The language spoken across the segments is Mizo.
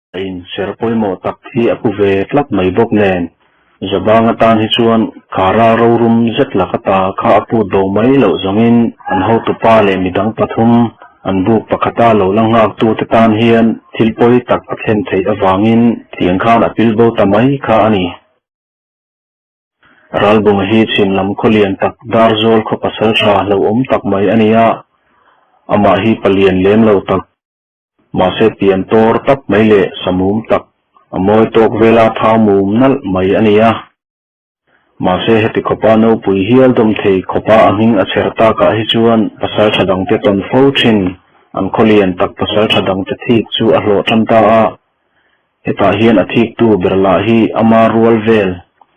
A inser pawimawh tak hi a pu ve tlat mai bawk nen, Zabang atan hi chuan kha ral rorum zet laka ta kha a put bo mai loh zawngin an hotupa leh midang pathum an buk pakhata lo la nghaktute tan hian thil pawi tak a thlen theih avangin tiang khan a pil bo ta mai kha a ni. Ralbunga hi chhim lam khaw lian tak Darzawl khaw pasal tha hlauhawm tak mai a ni a, amah hi palian lem lo tak, Mahse pian tawr tap mai leh samum tak, a mawi tawk vela thau mum nalh mai a ni a. Mahse heti khawpa nopui hial dawm thei khawpa a hming a chher takah hi chuan pasal tha dangte tawn fo thin, an khaw lian tak pasal tha dangte thik chu a hlawh tan ta a. Hetah hian a thiktu ber lah hi ama rual vel,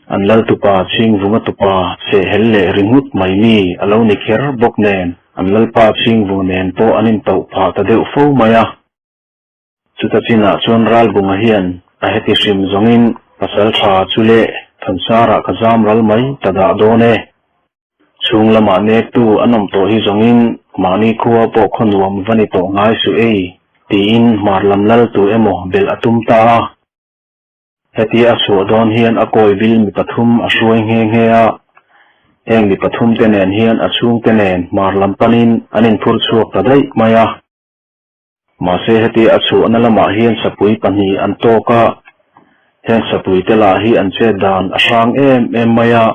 an laltupa Chhingvunga tupa sehhel leh ringhut mai mi a lo ni kher bawk nen, an lalpa Chhingvunga nen pawh an intauh phah ta deuh fo mai a. Chuta chinah chuan Ralbunga hian a heti hrim zawngin pasal tha chu leh Thansarah ka zam ral mai ta dah dawn e. Chhung lamah nektu an awm tawh hi zawngin mahni khua pawh khaw nuam va ni tawh ngai suh ei, tiin hmar lam lal tu emaw belh a tum ta a. Hetia a chhuah dawn hian a kawi bil mi pathum a hruai nghe nghe a, heng mi pathum te nen hian a chhungte nen hmar lam panin an inphur chhuak ta daih mai a. Mahse hetia a chhuahna lamah hian sapui pahnih an tawk a, heng sapui te lah hi an chet dan a hrang em em mai a,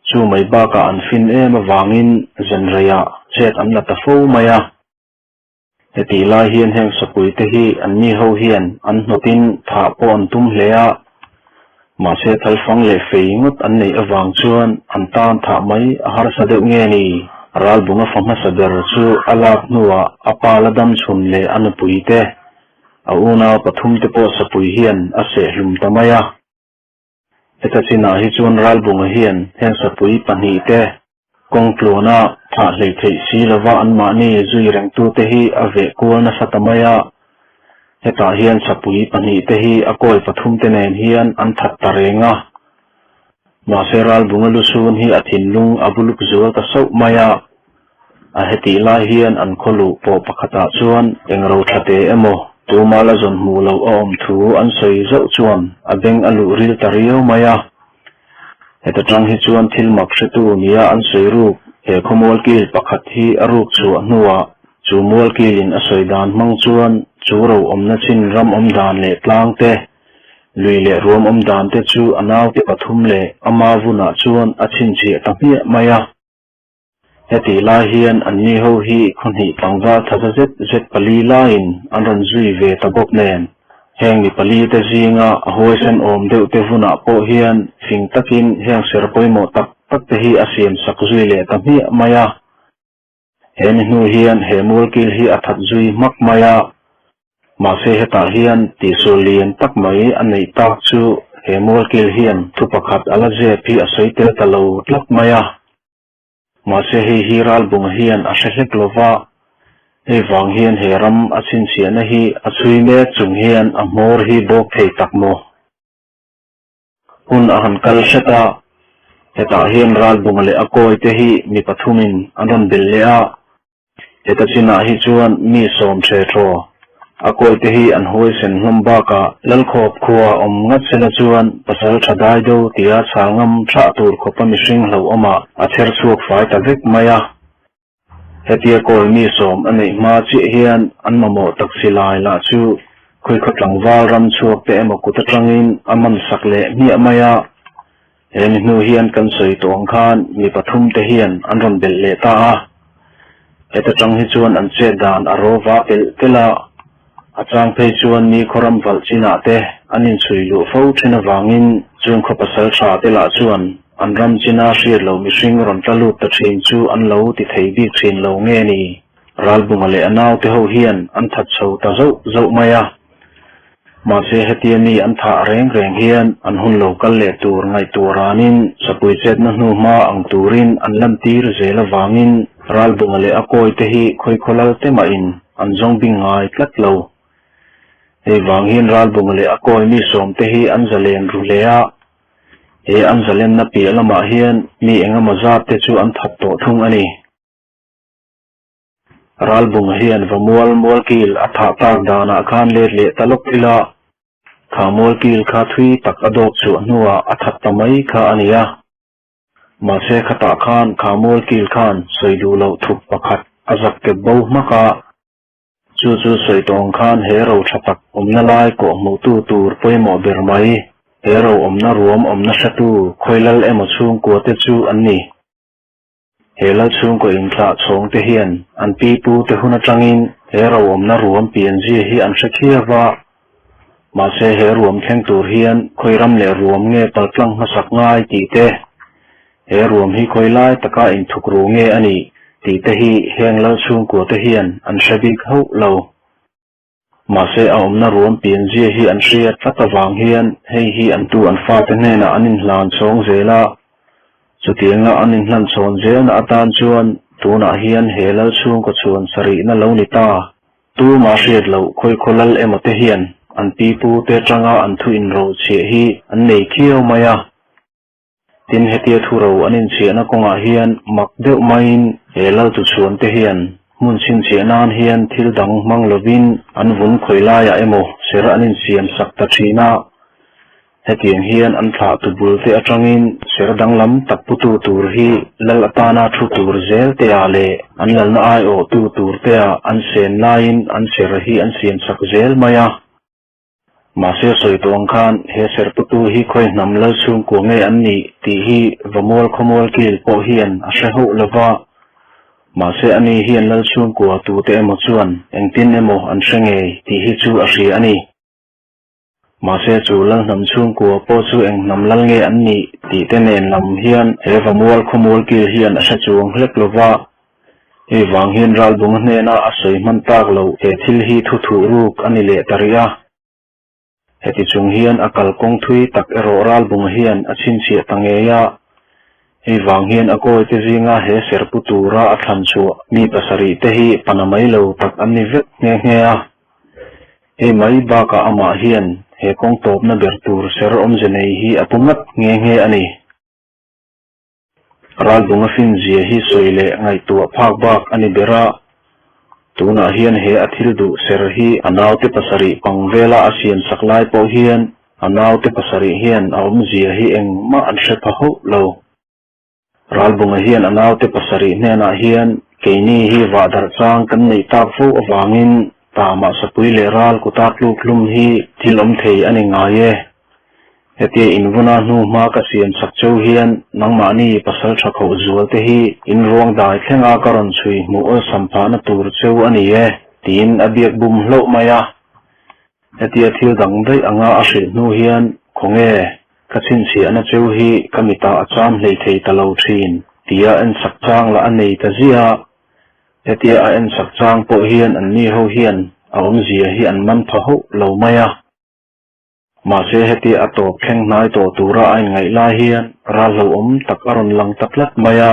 chu mai bakah an fin em avangin zanreiah chet an la ta fo mai a. Hetih lai hian heng sapui te hi anni ho hian an hnawtin thah pawh an tum hle a, mahse thalfang leh fei ngawt an neih avang chuan an tan thah mai a harsa deuh nge ni? Ralbunga fa hmasa ber chu a lak hnuah a pa la dam chhun leh a nupui te, a unau pathum te pawh sapui hian a seh hlum ta mai a. Heta chinah hi chuan Ralbunga hian heng sapui pahnih te kawng tluana thah hlei theih si lova anmahni zui rengtute hi a veh kual nasa ta mai a. Hetah hian sapui pahnih te hi a kawi pathum te nen hian an that ta reng a. Mahse Ralbunga lusun hi a thinlung a buluk zual ta sauh mai a. A hetih lai hian an khaw luh pawh pakhatah chuan eng ro tha te emaw tuma la zawn hmuh loh a awm thu an sawi zauh chuan a beng a luh ril ta riau mai a. Heta tang hi chuan thil mak hretu nia an sawi ruk he khaw mualkil pakhat hi a ruk chhuah hnuah chu mualkilin a sawi dan hmang chuan chu ro awmna chin ram awm dan leh tlang te, lui leh ruam awm dan te chu a naute pathum leh ama vunah chuan a chhinchhiah ta hmiah mai a. Hetih lai hian anni ho hi khawhnih tlangval thaza zet zet pali laiin an rawn zui ve ta bawk nen, heng mi pali te zinga a huaisen awm deuh te vunah pawh hian fing takin heng ser pawimawh tak tak te hi a siam sak zui leh ta hmiah mai a. He mi hnu hian he mualkil hi a that zui hmak mai a. Mahse hetah hian tihsual lian tak mai a neih tak chu he mualkil hian thu pakhat a la zep hi a sawi tel ta lo tlat mai a. Mahse hei hi Ralbunga hian a hre hlek lo va, hei vang hian he ram a chhinchhiahna hi a chhui mek chung hian a hmawr hi bawk thei tak maw? Hun a han kal hret a, hetah hian Ralbunga leh a kawi te hi mi pathumin an rawn belh leh a, Heta chinah hi chuan mi sawm ṭhe ṭhaw a kawite hi an huaisen hlawm bakah Lalkhawp khua awm ngat sela chuan pasal ṭha dai do tia chhal ngam thlah tur khawpa mihring hlauhawmah a chher chhuak fai ta vek mai a. Hetia kawi mi sawm a neih hma chiah hian an mamawh tak si lai lah chu khawikhaw tlangval ram chhuak te emaw kut aṭangin a man sak leh hmiah mai a. He mi hnu hian kan sawi tawh ang khan mi pathum te hian an rawn belh leh ta a, heta tang hi chuan an chet dan a rawva pelh telh a, a chang phei chuan ni khawram valh chinah te an inchhui luh fo thin avangin chung khaw pasal tha te lah chuan an ram china hriat loh mihring rawn tla lut ta thin chu an lo ti thei bik thin lo nge ni? Ralbunga leh a naute ho hian an that chho ta zauh zauh mai a. Mahse hetia mi an thah reng reng hian an hun lo kal leh tur ngaihtuah ranin sapui chetna hnu hma ang turin an lantir zel avangin Ralbunga leh a kawi te hi khawikhaw lal te mahin an zawng bing ngai tlat lo. Hei vang hian Ralbunga leh a kawi mi sawm te hi an zalen ru hle a, he an zalenna piah lamah hian mi engemaw zat te chu an that tawh thung a ni. Ralbunga hian va mual mual kil a thah tak danah khan let leh ta lawk ila. Kha mualkil kha thui tak a dawp chhuah hnuah a that ta mai kha a ni a. Mahse khatah khan kha mualkil khan sawi duh loh thup pakhat a zak kep bo hmak a. Chu chu sawi tawng khan he ro tha tak awmna lai kawhhmuhtu tur pawimawh ber mai, he ro awmna ruam awmna hretu khawilal emaw chhungkua te chu an ni. He lal chhungkaw inthlah chhawng te hian an pi pu te hun atangin he ro awmna ruam pianzia hi an hre khiau va. Mahse he ruam thleng tur hian khawi ram leh ruam nge paltlang hmasak ngai tih te, He ruam hi khawi lai taka inthuk ru nge a nih tih te hi heng lal chhungkua te hian an hre bik hauh lo. Mahse a awmna ruam pianzia hi an hriat tlat avang hian hei hi an tu an fate hnenah an inhlan chhawng zel a. Chutianga an inhlan chhawn zelna atan chuan tunah hian he lal chhungkaw chhuan sarihna lo ni ta. Tumah hriat loh khawi khaw lal emaw te hian an pipu te atanga an thu inrochhiah hi an nei khiau mai a. Tin, hetia thuro an inchhiahna kawngah hian mak deuh maiin he laltuchhuan te hian hmun chhinchhiah nan hian thil dang hmang lovin an vun khawi laiah emaw ser an insiam sak ta thin a. Hetiang hian an thlahtu bul te atangin ser danglam tak putu tur hi lal atana thu tur zel te ah leh an lalna aiawhtu tur te ah an sen laiin an ser hi an siam sak zel mai a. Mahse sawi tawh ang khan he serputu hi khawi hnam lal chhungkua nge an nih tih hi Vamual khawmual kil pawh hian a hre hauh lo va. Mahse ani hian lal chhungkua tute emaw chuan engtin emaw an hre ngei tih hi chu a hria a ni. Mahse chu lal hnam chhungkua pawh chu eng hnam lal nge an nih tih te nen lam hian he Vamual khawmual kil hian a hre chuang hlek lo va. Hei vang hian Ralbunga hnena a sawi hman tak loh he thil hi thu thuh ruk a ni leh ta rih a. Heti chung hian a kalkawng thui tak erawh Ralbunga hian a chhinchhiah ta ngei a. Hei vang hian a kawi te zinga he serpu tura a thlan chhuah mi pasarih te hi pana mai lo tak an ni vek nghe nghe a. Hei mai bakah amah hian he kawng tawpna ber tur ser awmze nei hi a pu ngat nghe nghe a ni. Ralbunga finzia hi sawi leh ngaihtuah phak bak a ni ber a, tunah hian he a thil duh ser hi a naute pasarih pang vela a siam sak lai pawh hian a naute pasarih hian a awmzia hi engmah an hre pha hauh lo. Ralbunga hian a naute pasarih hnenah hian keini hi vahdarh chang kan neih tak fo avangin tamah sapui leh ral kuta tluk hlum hi thil awm thei a ni ngai e. Hetia invuna hnu hma ka siam chak cheu hian nangmahni pasal tha khoh zual te hi in ruang dai thlenga ka rawn chhui hmuh awlsam phahna tur cheu a ni e, tiin a biak bum hlauh mai a. Hetia thil dang daih anga a hrilh hnu hian khawnge ka chhinchhiahna cheu hi ka mitah a cham hlei thei ta lo thin tia ensak chang lah a nei ta ziah a. Hetia a ensak chang pawh hian anni ho hian a awmzia hi an man pha hauh lo mai a. Mahse heti a tawp thleng hnai tawh tura a inngaih lai hian ral hlauhawm tak a rawn lang ta tlat mai a.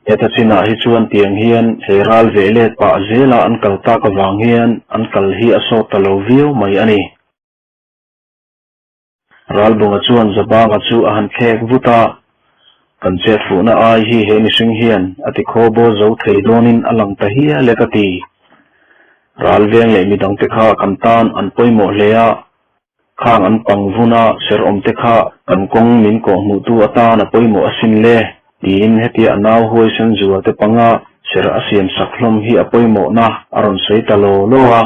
Heta chinah hi chuan tiang hian he ral veh let pah zela an kal tak avang hian an kal hi a sawt ta lo viau mai a ni. Ralbunga chuan Zabanga chu a han thlek vut a, Kan chet fuhna ai hi he mihring hian a ti khaw baw zo thei dawnin a lang ta hial e ka ti. Ral veng leh midangte kha kan tan an pawimawh hle a, khang an pang vun a ser awmte kha kan kawng min kawhhmuhtu atan a pawimawh asin le, tiin hetia a nau huaisen zualte panga ser a siam sak hlawm hi a pawimawhna a rawn sawi ta law law a.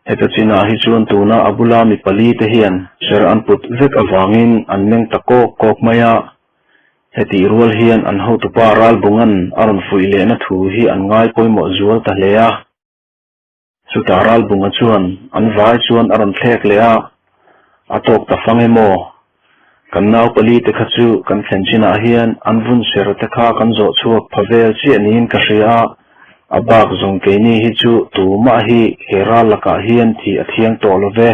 Heta chinah hi chuan tuna a bula mi pali te hian ser an put vek avangin an meng ta kawk kawk mai a. Hetih rual hian an hotupa Ralbunga'n a rawn fuih lehna thu hi an ngai pawimawh zual ta hle a. Chutah Ralbunga chuan an vai chuan a rawn thlek leh a, A tawk ta fang emaw? Kan nau pali te kha chu kan thlen chinah hian an vun ser te kha kan zawh chhuak pha vel chiah niin ka hria a, a bak zawng keini hi chu tumah hi he ral lakah hian thih a thiang tawh lo ve.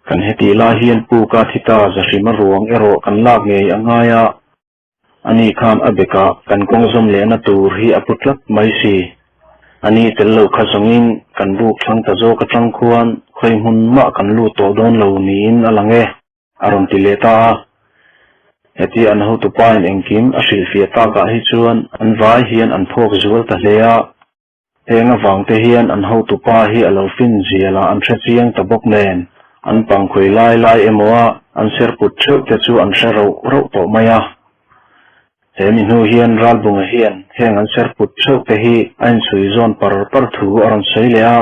Kan hetih lai hian puka thi ta zahrima ruang erawh kan lak ngei a ngai a. Ani khan a bekah kan kawng zawm lehna tur hi a pu tlat mai si. Ani tel lo kha zawngin kan buk thlang ta zawk atang khuan khawi hmun mah kan lut tawh dawn lo niin a lang e, a rawn ti leh ta a. Hetia an hotupain engkim a hrilhfiah takah hi chuan an vai hian an phawk zual ta hle a. Heng avang te hian an hotupa hi a lo fin zial a an hre chiang ta bawk nen. An pangkhawi lai lai emaw a an ser put theuh te chu an hre rauh rauh tawh mai a. He mi hnu hian Ralbunga hian heng an ser put theuh te hi a inchhui zawn par par thu a rawn sawi leh a.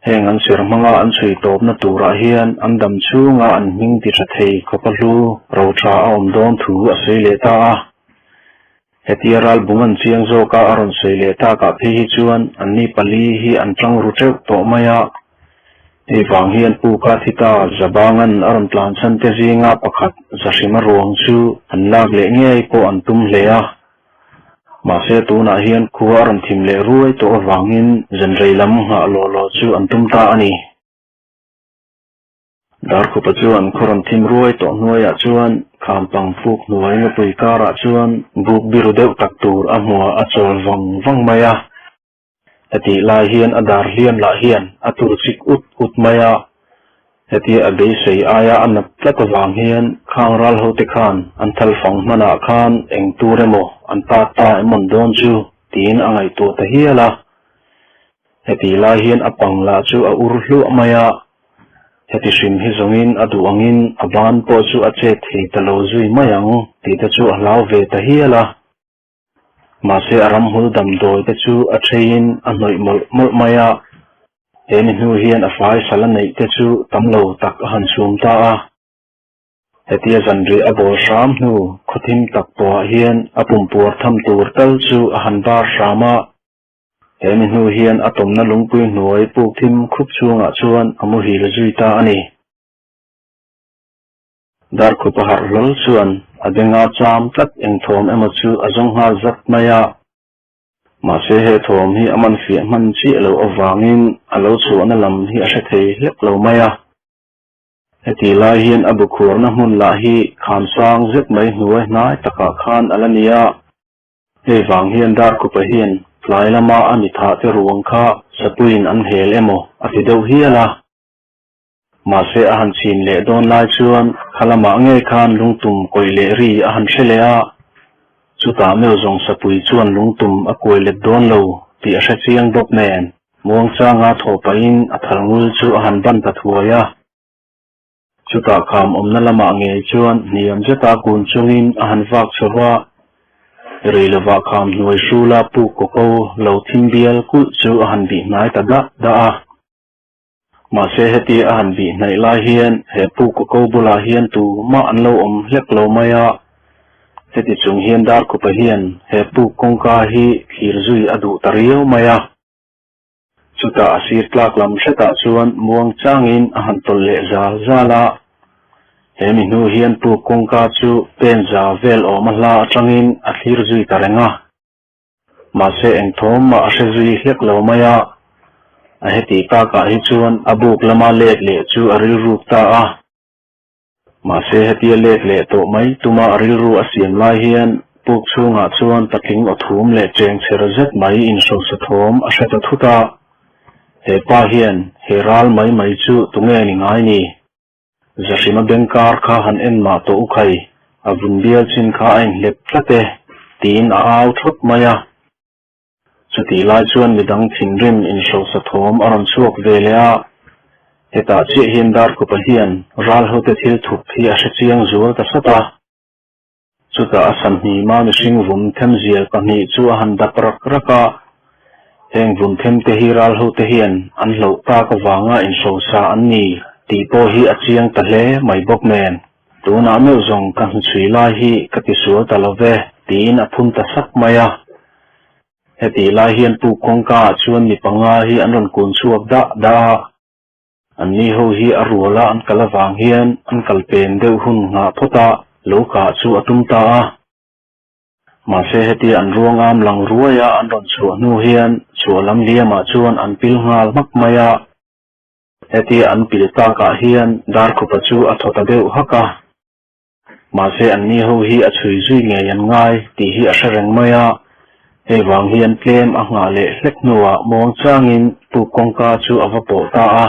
Heng an ser hmanga an chhui tawpna turah hian an dam chhunga an hming ti tha thei khawpa hlu ro tha a awm dawn thu a sawi leh ta a. Hetia Ralbung an chiang zawka a rawn sawi leh takah phei hi chuan anni pali hi an tang ru teuh tawh mai a. Hei vang hian Pu Kathita Zabangan a rawn tlan chhan te zinga pakhat Zahrima ruang chu an lak leh ngei pawh an tum hle a. Mahse tunah hian khua a rawn thim leh ruai tawh avangin zanrei lam nghah law law chu an tum ta a ni. Darkhupa chuan khaw rawn thim ruai tawh hnuaiah chuan khampang puk hnuai ngapui karah chuan buk biru deuh tak tur a hmuah a chawl vang vang mai a. Hetih lai hian a dar hliam lah hian a tur chik ut ut mai a. Hetia a beisei aia a nat tlat avang hian khang ral hote khan an thalfang hmanah khan eng tur emaw an tat ta em awn dawn chu tiin a ngaihtuah ta hial a. Hetih lai hian a pang lah chu a ur hluah mai a. Heti hrim hi zawngin a duh angin a ban pawh chu a chet thei ta lo zui mai ang tih te chu a hlau ve ta hial a. Mahse a ramhmul damdawi te chu a theiin a hnawih mawlh mawlh mai a. He ni hnu hian a fai sal a neih te chu tam lo tak a han chhum ta a. Hetia zanriah a bawl hram hnu khawthim tak tawhah hian a pumpuar tham tur tal chu a han bar hram a. He mi hnu hian a tawmna lungpui hnuai puk thim khup chhungah chuan a muhil zui ta a ni. Darkhup a harh hlawl chuan a benga cham tlat eng thawm emaw chu a zawng nghal zat mai a. Mahse he thawm hi a man fiah hman chiah loh avangin a lo chhuahna lam hi a hre thei hlek lo mai a. Heti lai hian a bu khuarna hmun lah hi kham sang zet mai hnuai hnai takah khan a la ni a. Hei vang hian Darkhupa hian tlai lama a mi thah te ruang kha sapuiin an hel emaw a ti deuh hial a. Mahse a han chhin leh dawn lai chuan kha lamah ngei khan lungtum kawih leh ri a han hre leh a. Chutah meuh zawng sapui chuan lungtum a kuai let dawn lo tih a hre chiang bawk nen muangchanga thawh pahin a thal ngul chu a han ban ta thuai a. Chutah kham awmna lamah ngei chuan hniam zeta kun chungin a han vak chho va, rei lovah kham hnuai hrula puk kaw ko lo thim bial kulh chu a han bih hnai ta dah dah a. Mahse heti a han bih hnaih lai hian he puk kaw ko bulah hian tumah an lo awm hlek lo mai a, heti chung hian Darkhupa hian he puk kawngka hi thlir zui a duh ta riau mai a. Chutah a sir tlak lam hretah chuan muang changin a han tawlh leh zal zal a. He mi hnu hian puk kawngka chu pen za vel awm a hla atangin a thlir zui ta reng a. Mahse eng thawm mah a hre zui hlek lo mai a. A heti takah hi chuan a buk lama let leh chu a rilruk ta a. Mahse hetia let leh tawh mai tuma a rilru a siam lai hian puk chhungah chuan patling aw thum leh cheng chher zet mai inhrosa thawm a hre ta thut a. He pa hian he ral mai mai chu tunge ni ngai ni? Zahrima bengkar kha han en mah tawh u khai, a vun bial chin kha a inhlep tlat e, tiin a au thawt mai a. Chutih lai chuan midang thinrim inhrosa thawm a rawn chhuak ve leh a, hetah chiah hian Darkhupa hian ral hote thil thup hi a hre chiang zual ta sat a. Chutah a sanhnima mihring vum them zial pahnih chu a han dap rak rak a, heng vum them te hi ral hote hian an hlauh tak avanga inhrosa an ni tih pawh hi a chiang ta hle mai bawk nen. Tunah meuh zawng ka hnuchhui lai hi ka tisual ta lo ve, tiin a phun ta sak mai a. Hetih lai hian puk kawngka ah chuan mi panga hi an rawn kun chhuak dah dah a. Anni ho hi a ruala an kal avang hian an kal pen deuh hun nghah phawt a, lo kah chu a tum ta a. Mahse hetia an ruangam lang ruaia an rawn chhuah hnu hian chhuah lam liamah chuan an pil nghal hmak mai a. Hetia an pil takah hian Darkhupa chu a thaw ta deuh hak a. Mahse anni ho hi a chhui zui ngei an ngai tih hi a hre reng mai a. Hei vang hian tlem a nghah leh hlek hnuah muang changin puk kawngka chu a va pawh ta a.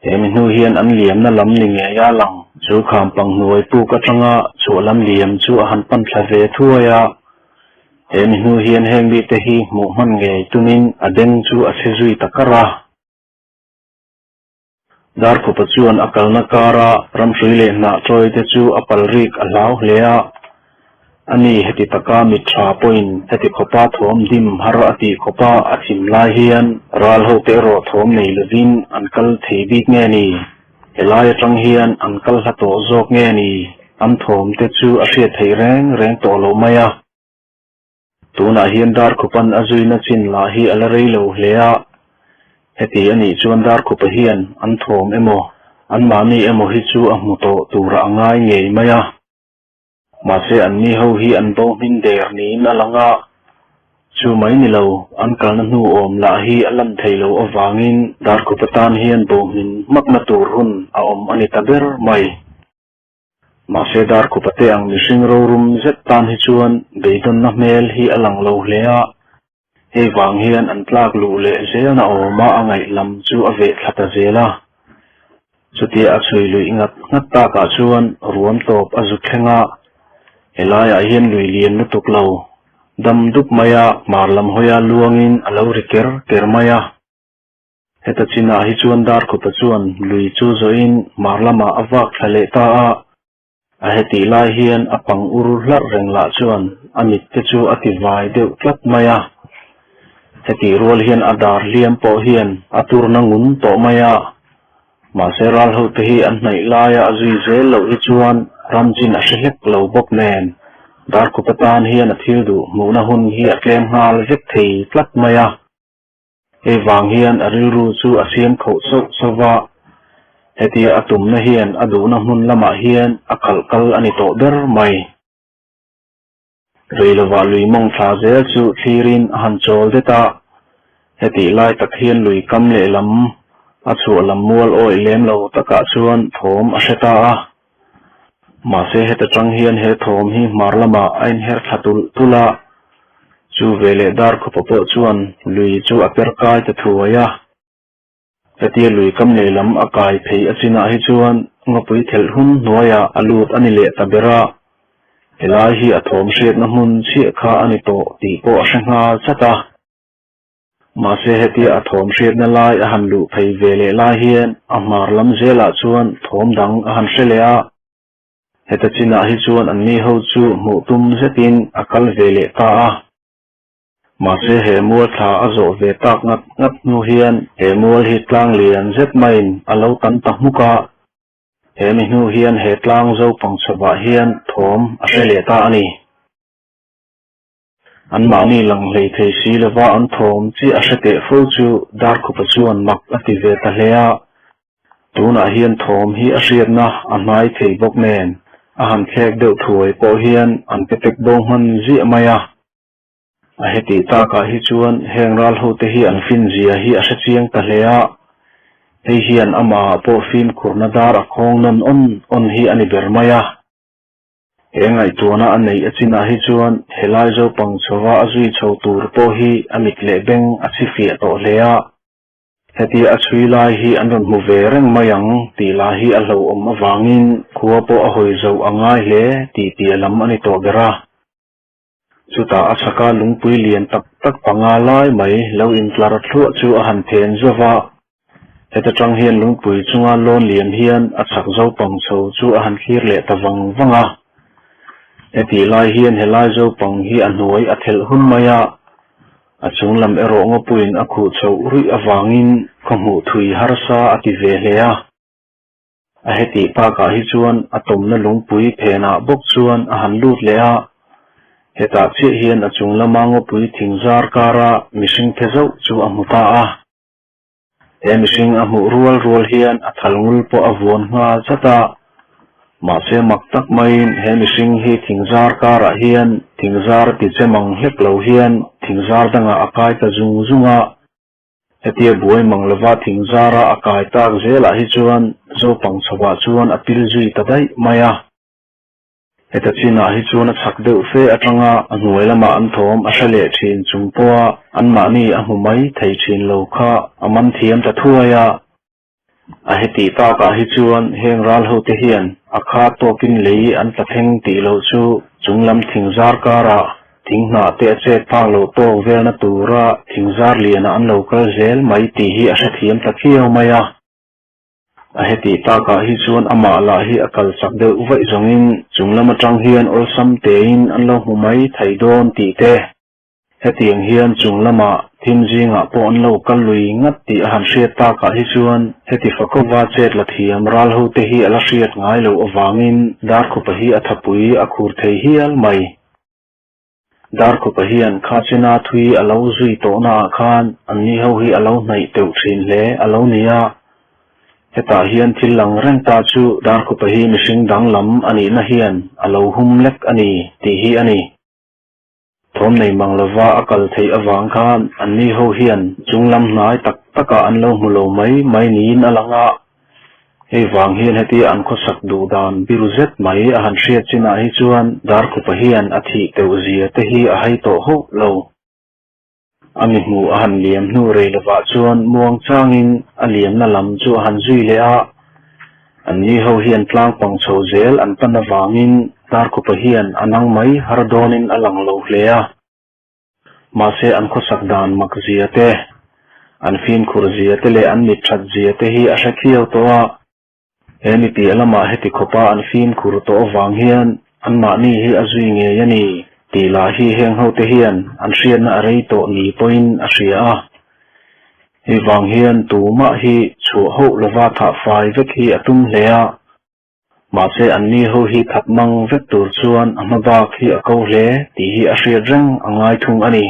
He mi hnu hian an liamna lam ni ngei a lang chu khampang hnuai puk atanga chhuah lam liam chu a han pan thla ve thuai a. He mi hnu hian heng mite hi hmuh hman ngei tumin a beng chu a chhe zui ta kar a. Darkhupa chuan a kalna kara ramhrui leh hnah tawi te chu a pal rik a hlau hle a. Ani heti taka mit tha pawhin heti khawpa thawm dim har a tih khawpa a thim lai hian ral hote erawh thawm nei lovin an kal thei bik nge ni? Helai atang hian an kal hla tawh zawk nge ni? An thawm te chu a hriat theih reng reng tawh lo mai a. Tunah hian Darkhupan a zuina chin lah hi a la rei lo hle a, heti a nih chuan Darkhupa hian an thawm emaw, anmahni emaw hi chu a hmu tawh turah a ngai ngei mai a. Mahse anni ho hi an bo hmin der niin a lang a, chu mai ni lo, an kalna hnu awm lah hi a lan thei lo avangin Darkhupa tan hian bo hmin hmakna tur hun a awm a ni ta ber mai. Mahse Darkhupa te ang mihring rorum zet tan hi chuan beidawnna hmel hi a lang lo hle a, hei vang hian an tlak luh leh zelna awma a ngaih lam chu a veh thla ta zel a. Chutia a chhui luih ngat ngat takah chuan ruam tawp a zu thleng a, helaiah hian lui lian lutuk lo, dam dup maia hmar lam hawia luangin a lo ri ker ker mai a. Heta chinah hi chuan Darkhupa chuan lui chu zawhin hmar lamah a vak thla leh ta a, a hetih lai hian a pang ur hlarh reng lah chuan a mit te chu a ti vai deuh tlat mai a. Hetih rual hian a dar hliam pawh hian a turna ngun tawh mai a, mahse ral hote hi an hnaih laia a zui zel loh hi chuan ram chin a hre hlek lo bawk nen Darkhupa tan hian a thil duh hmuhna hun hi a tlem nghal vek thei tlat mai a. Hei vang hian a rilru chu a siam khauh sauh sauh va, hetia a tumna hian a duhna hmun lamah hian a khalh kal a ni tawh ber mai. Rei lovah lui mawng thla zel chu thlirin a han chawl det a, hetih lai tak hian lui kam lehlam a chhuah lam mual awih lem lo takah chuan thawm a hre ta a. Mahse heta tang hian he thawm hi hmar lamah a inher thla tulh tulh a, chu veleh Darkhawpa pawh chuan lui chu a per kai ta thuai a. Hetia lui kam lehlam a kai phei a chinah hi chuan ngawpui thelh hun hnuaiah a lut a ni leh ta ber a, helai hi a thawm hriatna hmun chhiah kha a ni tawh tih pawh a hre nghal chat a. Mahse hetia a thawm hriatna lai a han luh phei ve leh lai hian a hmar lam zelah chuan thawm dang a han hre leh a. Heta chinah hi chuan anni ho chu hmuh tum zetin a kal ve leh ta a. Mahse he mual thla a zawh ve tak ngat ngat hnu hian he mual hi tlang lian zet maiin a lo tan ta hmuk a. He mi hnu hian he tlang zopang chhovah hian thawm a hre leh ta a ni. Anmahni lang hlei thei si lova an thawm chiah a hre teh fo chu Darkhupa chuan mak a ti ve ta hle a. Tunah hian thawm hi a hriatna a hnai thei bawk nen a han thlek deuh thuai pawh hian an pe tek bo hman ziah mai a. A hetih takah hi chuan heng ral hote hi an fin zia hi a hre chiang ta hle a. Hei hian amahah pawh fimkhurna dar a khawng nawn awn awn hi a ni ber mai a. He ngaihtuahna a neih a chinah hi chuan helai zopang chhova a zui chho tur pawh hi a mit leh beng a chhi fiah tawh hle a. Hetia a chhui lai hi an rawn hmu ve reng mai ang tih lah hi a hlauhawm avangin khua pawh a hawi zoh a ngai hle tih piah lam a ni tawh ber a. Chutah a chhaka lungpui lian tak tak panga lai mai lo intlar thluah chu a han phen zo va. Heta tang hian lungpui chunga lawn lian hian a chhak zopang chho chu a han thlir leh ta vang vang a. Hetih lai hian helai zopang hi a hnuai a thelh hun mai a, a chung lam erawh ngawpuiin a khuh chhoh ruih avangin khaw hmuh thui harsa a ti ve hle a. A hetih takah hi chuan a tawmna lungpui phenah bawk chuan a han lut leh a, hetah chiah hian a chung lama ngawpui thingzar kara mihring phe zauh chu a hmu ta a. He mihring a hmuh rual rual hian a thal ngul pawh a vuan nghal zat a, mahse mak tak maiin he mihring hi thingzar karah hian thingzar ti che mang hlek lo hian thingzar dangah a kai ta zung zung a. Hetia buai mang lova thingzara a kai tak zelah hi chuan Zopang chhovah chuan a pil zui ta daih mai a. Heta chinah hi chuan a chhak deuh fe atanga a hnuai lamah an thawm a hre leh thin chung pawha anmahni a hmu mai thei thin lo kha a man thiam ta thuai a. A hetih takah hi chuan heng ral hote hian a kha tawkin lei an tla thleng tih loh chu chunglam thingzar karah thing hnah te a chet phak loh tawk velna tura thingzar lianah an lo kal zel mai tih hi a hrethiam ta khiau mai a. A hetih takah hi chuan amah lah hi a kal chak deuh vaih zawngin chung lam atang hian awlsam tein an lo hmu mai thei dawn tih te. Hetiang hian chung lamah thim zingah pawh an lo kal lui ngat tih a han hriat takah hi chuan heti fakova chet la thiam ral hote hi a la hriat ngai loh avangin Darkhupa hi a thapui a khur thei hial mai. Darkhupa hian kha chena thui a lo zui tawhnaah khan anni ho hi a lo hnaih teuh thin hle a lo ni a. Hetah hian thil lang reng ta chu Darkhupa hi mihring danglam a nihna hian a lo hum lek a ni tih hi a ni. Thawm nei mang lova a kal theih avang khan anni ho hian chung lam hnai tak takah an lo hmu lo mai mai niin a lang a. Hei vang hian hetia an khawsak duh dan biru zet mai a han hriat chinah hi chuan Darkhupa hian a thih teuh zia te hi a hai tawh hauh lo. A mi hmuh a han liam hnu rei lovah chuan muang changin a liamna lam chu a han zui leh a. Anni ho hian tlang pang chho zel an pan avangin Darkhupa hian a nang mai har dawnin a lang lo hle a. Mahse an khawsak dan mak zia te, an fimkhur zia te leh an mit that zia te hi a hre khiau tawh a. He mi piah lamah heti khawpa an fimkhur tawh avang hian anmahni hi a zui ngei a ni tih lah hi heng hote hian an hriatna a rei tawh ni pawhin a hria a. Hei vang hian tumah hi chhuah hauh lova thah fai vek hi a tum hle a. Mahse anni ho hi that mang vek tur chuan a hma bak hi a ko hle tih hi a hriat reng a ngai thung a ni.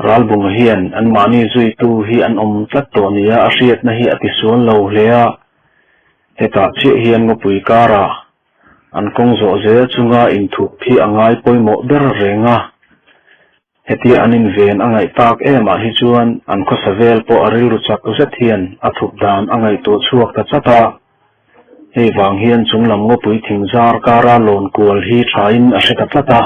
Ralbunga hian anmahni zuitu hi an awm tlat tawh nia a hriatna hi a tisual lo hle a, hetah chiah hian ngawpui karah an kawng zawh zel chunga inthup hi a ngai pawimawh ber reng a. Hetia an inven a ngaih tak emah hi chuan an khawsa vel pawh a rilru chak zet hian a thup dan a ngaihtuah chhuak ta chat a. Hei vang hian chunglam ngawpui thingzar kara lawn kual hi thain a hre ta tlat a.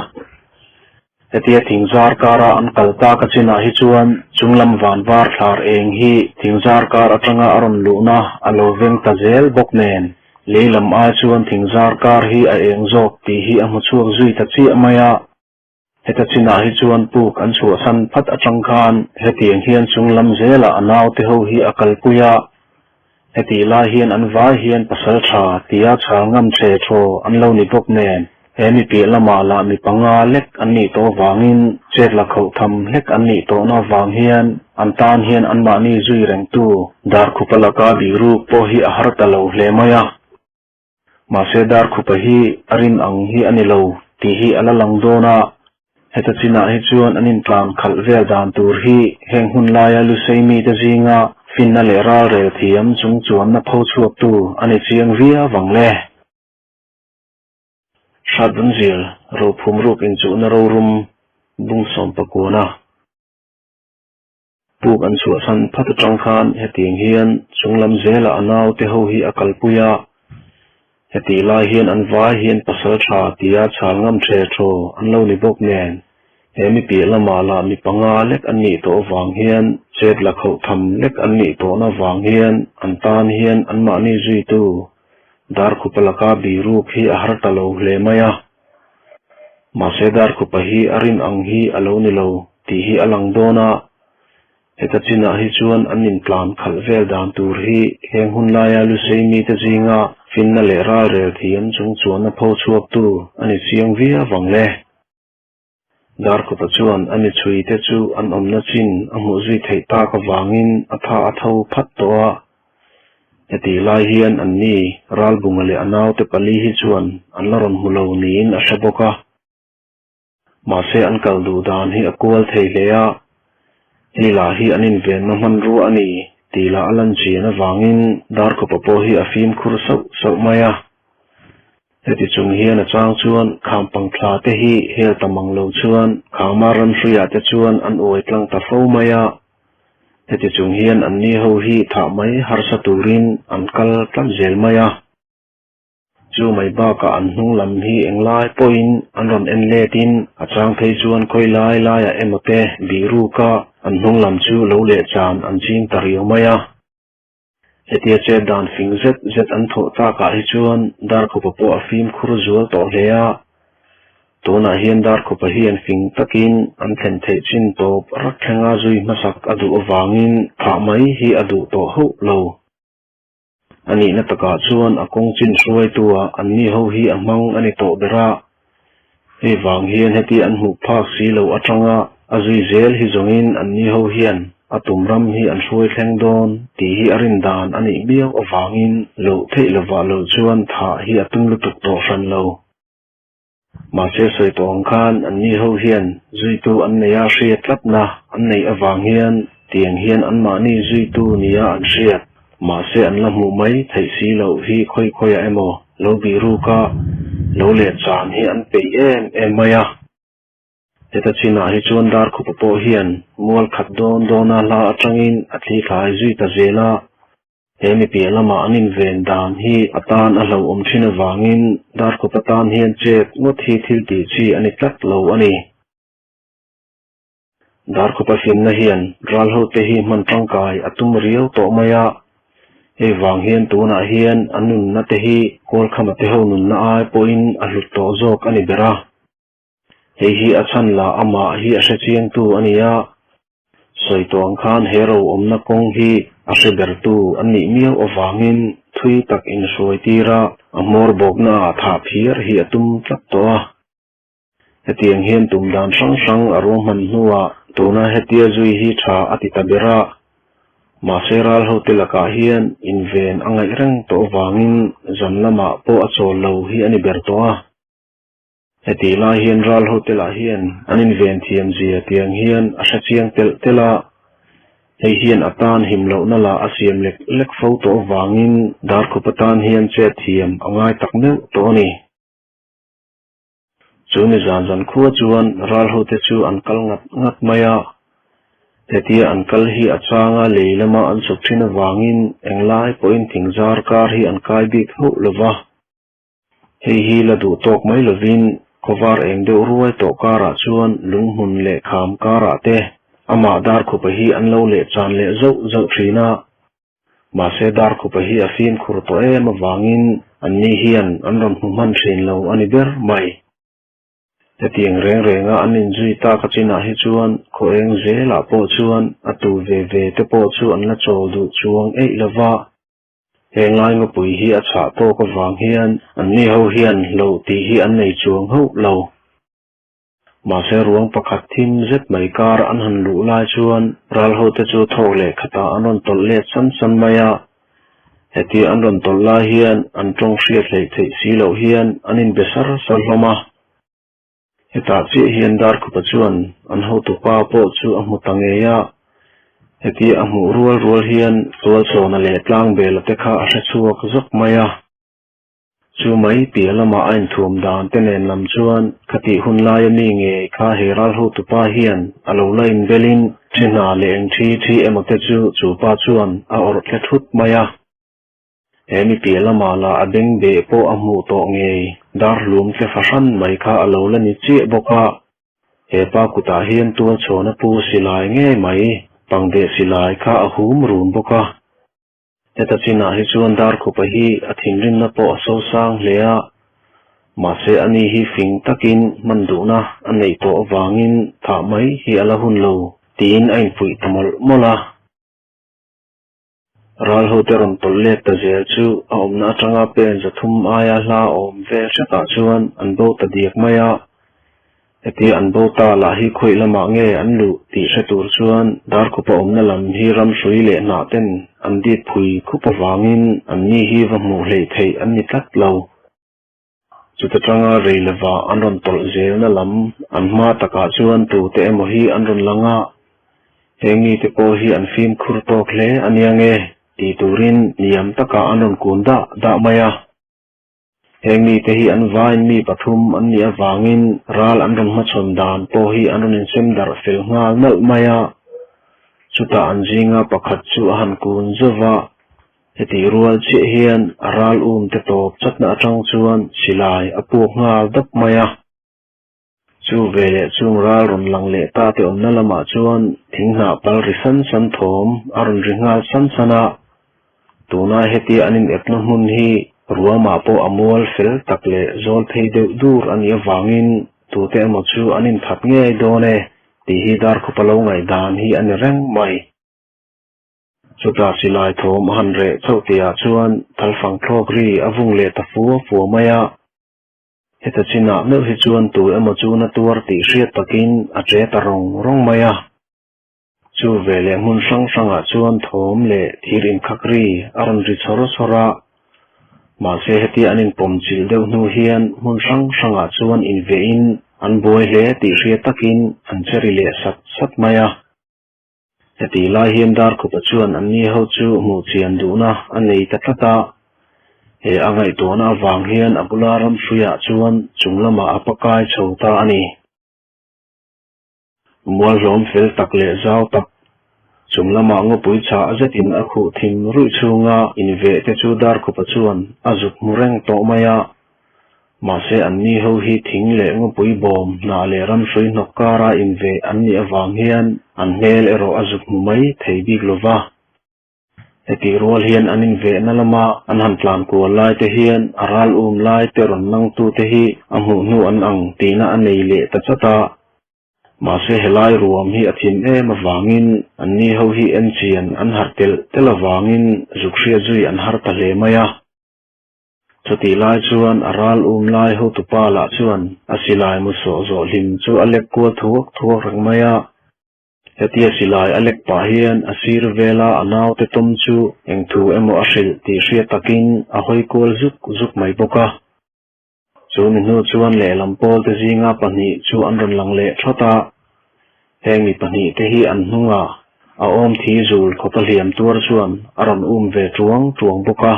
Hetia thingzar kara an kal tak a chinah hi chuan chunglam van var thlar eng hi thingzar kar atanga a rawn luhna a lo veng ta zel bawk nen lei lam ai chuan thingzar kar hi a eng zawk tih hi a hmu chhuak zui ta chiah mai a. Heta chinah hi chuan puk an chhuahsan phat atang khan hetiang hian chunglam zelah a naute ho hi a kalpui a, Hetih lai hian an vai hian pasal tha tia chhal ngam che thaw an lo ni bawk nen, he mi piah lamah lah mi panga lek an nih tawh vangin chet la khauh tham hlek an nih tawhna vang hian an tan hian anmahni zui rengtu Darkhupa laka bihruk pawh hi a har ta lo hle mai a. Mahse Darkhupa hi a rin ang hi a ni lo tih hi a la lang dawn a, heta chinah hi chuan an intlan khalh vel dan tur hi heng hun laia Lusei mite zinga finna leh ralrel thiam chung chuanna pho chhuaktu a ni chiang viau vang le. Hratvanzil, Rophum ruk inchuhna rorum bung sawmpakuana. Puk an chhuahsan phat atang khan hetiang hian chunglam zelah a naute ho hi a kalpui a, hetih lai hian an vai hian pasal tha tia chhal ngam the thaw an lo ni bawk nen he mi piah lamah lah mi panga lek an nih tawh avang hian chet la khauh tham lek an nih tawhna vang hian an tan hian anmahni zuitu Darkhupa laka biruk hi a har ta lo hle mai a. Mahse Darkhupa hi a rin ang hi a lo ni lo tih hi a lang dawn a, heta chinah hi chuan an intlan khalh vel dan tur hi heng hun laia Lusei mite zinga finna leh ralrel thiam chung chuanna pho chhuaktu a ni chiang viau vang le. Darkhupa chuan a mi chhuite chu an awmna chin a hmuh zui theih tak avangin a tha a tho phat tawh a. Hetih lai hian anni Ralbunga leh a naute pali hi chuan an la rawn hmu lo niin a hre bawk a. Mahse an kal duh dan hi a kual thei hle a, hei lah hi an invenna hmanrua a ni tih lah a lan chian avangin Darkhupa pawh hi a fimkhur sauh sauh mai a. Heti chung hian a chang chuan khampang thla te hi hel ta mang lo chuan Khangmar ramhruiah te chuan an uai tlang ta fo mai a. Heti chung hian anni ho hi thah mai harsa turin an kal tlat zel mai a. Chu mai bakah an hnung lam hi englai pawhin an rawn en letin a chang phei chuan khawi lai laiah emaw te bihruk a an hnung lam chu lo leh chan an ching ta riau mai a. Hetia chet dan fing zet zet an thawh takah hi chuan Darkhupa pawh a fimkhur zual tawh hle a. Tunah hian Darkhupa hian fing takin an thlen theih chin tawp rak thlenga zui hmasak a duh avangin thah mai hi a duh tawh hauh lo. A nihna takah chuan a kawng chin hruaitu-ah anni ho hi a hmang a ni tawh ber a. Hei vang hian heti an hmuh phak si lo atanga a zui zel hi zawngin anni ho hian a tum ram hi an hruai thleng dawn tih hi a rin dan a nih miau avangin loh theih lovah lo chuan thah hi a tum lutuk tawh hran lo. Mahse sawi tawh ang khan anni ho hian zuitu an nei a hriat tlatna an neih avang hian tiang hian anmahni zuitu nia an hriat. Mahse an la hmuh mai theih si loh hi khawi khawiah emaw lo bih ruk a, lo leh chan hi an peih em em mai a. Heta chinah hi chuan Darkhupa pawh hian mual khat dawn dawna hla atangin a thli thlai zui ta zel a. He mi piah lama an inven dan hi a tan a hlauhawm thin avangin Darkawp atan hian chet ngawt hi thil tih chi a ni tlat lo a ni. Darkawpa hlimna hian ral hote hi hman tangkai a tum riau tawh mai a, hei vang hian tunah hian a nunna te hi Kawlkhama te ho nunna ai pawhin a hlut tawh zawk a ni ber a. Hei hi a chhan lah amah hi a hrechiangtu a ni a, Sawi tawh ang khan he ro awmna kawng hi a hre bertu an nih miau avangin thui tak inhruai tir a, a hmawr bawkna ah thah phiar hi a tum tlat tawh a. Hetiang hian tum dan hrang hrang a ruahman hnuah tuna hetia zui hi tha a ti ta ber a. Mahse ral hote lakah hian inven a ngaih reng tawh avangin zan lamah pawh a chawl lo hi a ni ber tawh a. Hetih lai hian ral hotel ah hian an inven thiam zia tiang hian a hre chiang telh telh a, hei hian a tan him lohna lah a siam lek lek fo tawh avangin Darkhup atan hian chet thiam a ngai tak meuh tawh a ni. Chu ni zan zan khua chuan ral hote chu an kal ngat ngat mai a, hetia an kal hi a changa lei lama an chhuk thin avangin englai pawhin thingzar kar hi an kai bik hauh lova. Hei hi la duh tawk mai lovin khawvar eng deuh ruai tawh karah chuan lunghmun leh kham karah te amah Darkhupa hi an lo leh chan leh zauh zauh thin a. Mahse Darkhupa hi a fimkhur tawh em avangin anni hian an rawn hmu hman thin lo a ni ber mai. Hetiang reng renga an inzui tak a chinah hi chuan khaw eng zelah pawh chuan a tu ve ve te pawh chu an la chawl duh chuang eih lova. He ngaingawpui hi a chhah tawk avang hian anni ho hian hloh tih hi an nei chuang hauh lo. Mahse ruang pakhat thim zet mai kar an han luh lai chuan ral hote chu thawk leh khatah an rawn tawlh let san san mai a. Hetia an rawn tawlh lai hian an tawng hriat hleih theih si loh hian an inbe sar sar hlawm a. Hetah chiah hian Darkhupa chuan an hotupa pawh chu a hmu ta ngei a, hetia a hmuh rual rual hian Tualchawna leh Tlangbela te kha a hre chhuak zawk mai a. Chu mai piah lamah a inthuam dan te nen lam chuan khatih hun laia mi ngei kha he ral hotupa hian a lo la inbelin thi hna leh eng thi thi emaw te chu chu pa chuan a awrh tle thut mai a. He mi piah lamah lah a beng beh pawh a hmuh tawh ngei, dar hlum tle fahran mai kha a lo la ni chiah bawk a. He pa kutah hian tual chhawna pu silai ngei mai, pangdeh silai kha a hum run bawk a. Heta chinah hi chuan Darkhupa hi a thinrimna pawh a sosang hle a, mahse ani hi fing takin hman duhna a neih tawh avangin thah mai hi a la hun lo tiin a infuih ta mawlh mawlh a. Ral hote rawn tawlh let ta zel chu a awmna atanga pen 300 aia hla awm vel hretah chuan an bo ta diak mai a. Hetia an bo ta lah hi khawih lamah nge an luh tih hre tur chuan Darkhupa awmna lam hi ramhrui leh hnah ten an dit phui khup avangin anni hi va hmuh hleih theih an ni tlat lo. Chuta tanga rei lova an rawn tawlh zelna lam an hma takah chuan tute emaw hi an rawn lang a, heng mite pawh hi an fimkhur tawk hle a nia nge tih turin niam takah an rawn kun dah dah mai a. Heng mite hi an vain mi pathum an nih avangin ral an rawn hmachhawn dan pawh hi an rawn insem darh fel nghal nalh mai a. Chutah an zinga pakhat chu a han kun zauh va, Hetih rual chiah hian a ral um te tawp chatna atang chuan silai a puak nghal dap mai a. Chu veleh chung ral rawn lang leh ta te awmna lamah chuan thing hnah pal ri san san thawm a rawn ri nghal san san a. Tuna hetia an inepna hmun hi ruamah pawh a mual fel tak leh zawl phei deuh dur a nih avangin. tute emaw chu an inthat ngei dawn e tih hi Darkhupa lo ngaihdan hi a ni reng mai. Chutah silai thawm a han reh chauh tihah chuan thalfang thlawk ri a vung leh ta fua fua mai a. Heta chinah meuh hi chuan tu emaw chu na tuar tih hriat takin a che ta rawng rawng mai a. Chu veleh hmun hrang hrangah chuan thawm leh thir inkhak ri a rawn ri chawr chawr a. Mahse hetia an inpawm chilh deuh hnu hian hmun hrang hrangah chuan invehin an buai hle tih hriat takin an che ri leh sat sat mai a. Hetih lai hian Darkhupa chuan anni ho chu hmuh chian duhna a nei ta tlat a. He a ngaihtuahna avang hian a bula ramhruiah chuan chung lamah a pakai chho ta a ni. Mual hlawm fel tak leh zau tak, chung lamah ngawpui chhah zetin a khuh thim ruih chhunga inveh te chu Darkhupa chuan a zuk hmu reng tawh mai a. Mahse anni ho hi thing leh ngawpui bawm hnah leh ramhrui hnawk kara inveh an nih avang hian an hmel erawh a zuk hmu mai thei bik lo va. Hetih rual hian an invehna lama an han tlan kual lai te hian a ral um lai te rawn nangtu te hi a hmuh hnu an ang tihna a nei leh ta chat a. Mahse helai ruam hi a thim em avangin anni ho hi enchian an harh telh telh avangin zuk hriat zui an har ta hle mai a. Chutih lai chuan a ral um lai hotupa lah chuan a silai mu sawh zawh hlim chu a lek kual thuak thuak reng mai a. Hetia silai a lek pah hian a sir vela a naute tawm chu eng thu emaw a hrilh tih hriat takin a hawi kual zuk zuk mai bawk a. Chu mi hnu chuan lehlam pawlte zinga pahnih chu an rawn lang leh thawt a. Heng mi pahnihte hi an hnungah a awm thi zul khawpa hliam tuar chuan a rawn um ve tuang tuang bawk a.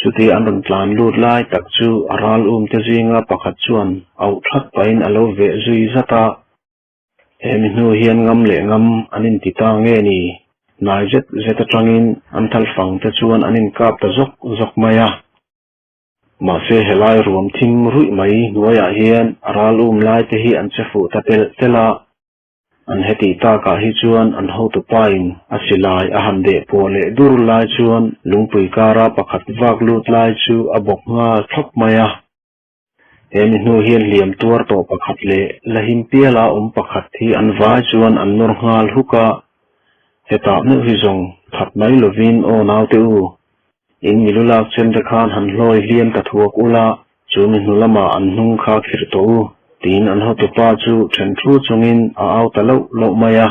Chuti an rawn tlan lut lai tak chu a ral umte zinga pakhat chuan auh that pahin a lo veh zui zat a. He mi hnu hian ngam leh ngam an inti ta nge ni? Hnai zet zet atangin an thalfang te chuan an inkap ta zawk zawk mai a. Mahse helai ruam thim ruih mai hnuaiah hian a ral um lai te hi an che fuh ta telh telh a. An hetih takah hi chuan an hotupain a silai a han deh pawh leh dur lai chuan lungpui kara pakhat vak lut lai chu a bawk nghal thlawp mai a. He mi hnu hian hliam tuar tawh pakhat leh la him piala awm pakhat hi an vai chuan an nawr nghal huk a, hetah meuh hi zawng that mai lovin aw naute u, in mi lu lak chen te khan han hlawi hliam ta thuak ula, chu mi hnu lamah an hnung kha khirh tawh u, tiin an hotupa chu then thu chungin a au ta loh loh mai a.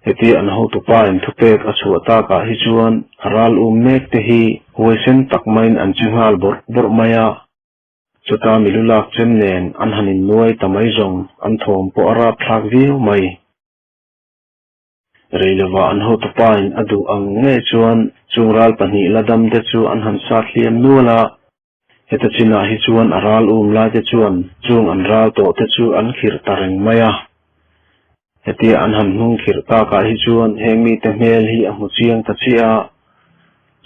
Heti an hotupa in thupek a chhuah takah hi chuan a ral um mek te hi huaisen tak maiin an che nghal bawrh bawrh mai a. Chuta milu lak chem nen an han innuai ta mai zawng an thawm pawh a rap thlak viau mai. Rei lovah an hotupa in a duh ang ngei chuan chung ral pahnih la dam te chu an han sat hliam nual a. Heta chinah hi chuan a ral um lai te chuan chung an ral tawh te chu an khirh ta reng mai a. Hetia an han hnung khirh takah hi chuan heng mite hmel hi a hmu chiang ta chiah a.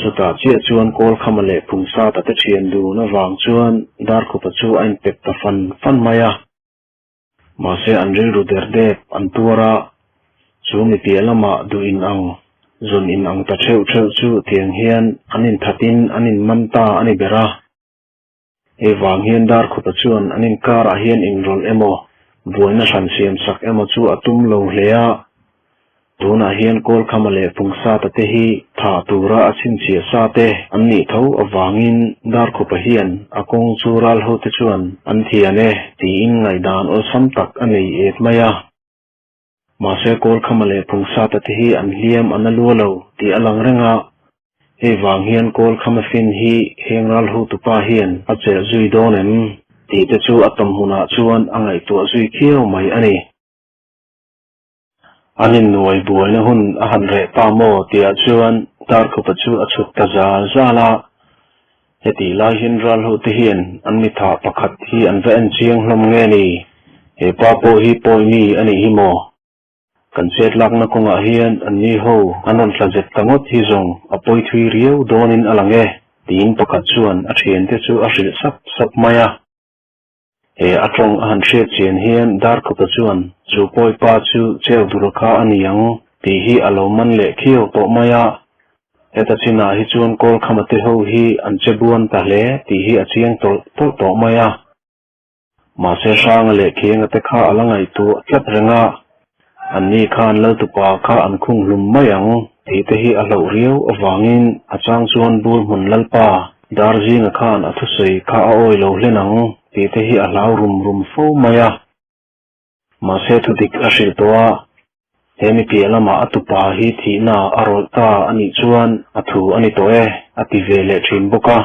Chutah chiah chuan Kawlkhama leh Phungsata te thian dun avang chuan Darkhupa chu a inpet ta fan fan mai a. Mahse an rilru der dep an tuar a, chu mi piah lamah duh in ang, zun in ang ta theuh theuh chu tiang hian an inthatin an inman ta a ni ber a. Hei vang hian Darkhupa chuan an inkarah hian inrawlh emaw, buaina hran siam sak emaw chu a tum lo hle a. Tunah hian Kawlkhama leh Pungsata te hi thah tura a chhinchhiah sa te an nih tho avangin Darkhupa hian a kawng chu ral hote chuan an thian e tiin ngaihdan awlsam tak a nei et mai a. Mahse Kawlkhama leh Pungsata te hi an hliam a na lua lo tih a lang reng a. Hei vang hian Kawlkhama fin hi heng ral hotupa hian a chelh zui dawn em tih te chu a tawm hunah chuan a ngaihtuah zui khiau mai a ni. An innuai buaina hun a han reh ta maw tihah chuan Darkhupa chu a chhuk ta zal zal a. Hetih lai hian ralhote hian an mitha pakhat hi an va en chiang hlawm nge ni? He pa pawh hi pawi mi a nih hi maw? Kan chet lakna kawngah hian anni ho an rawn tla zet ta ngawt hi zawng a pawi thui riau dawnin a lang e, tiin pakhat chuan a thiante chu a hrilh sap sap mai a. He a tawng a han hriat chian hian Darkhupa chuan chu pawipa chu cheu dur kha a ni ang tih hi a lo man leh khiau tawh mai a. Heta chinah hi chuan Kawlkhama te ho hi an che buan ta hle tih hi a chiang tawlh tawlh tawh mai a. Mahse Hranga leh Khenga te kha a la ngaihtuah tlat reng a, anni khan Laltupa kha an khung hlum mai ang tih te hi a hlauh riau avangin a chang chuan bur hmun Lalpa Darzinga khan a thusawi kha a awi lo hlen ang tih te hi a hlau rum rum fo mai a. Mahse thudik a hrilh tawh a, he mi piah lamah a tupa hi thihna a rawlh ta a nih chuan a thu a ni tawh e a ti ve leh thin bawk a.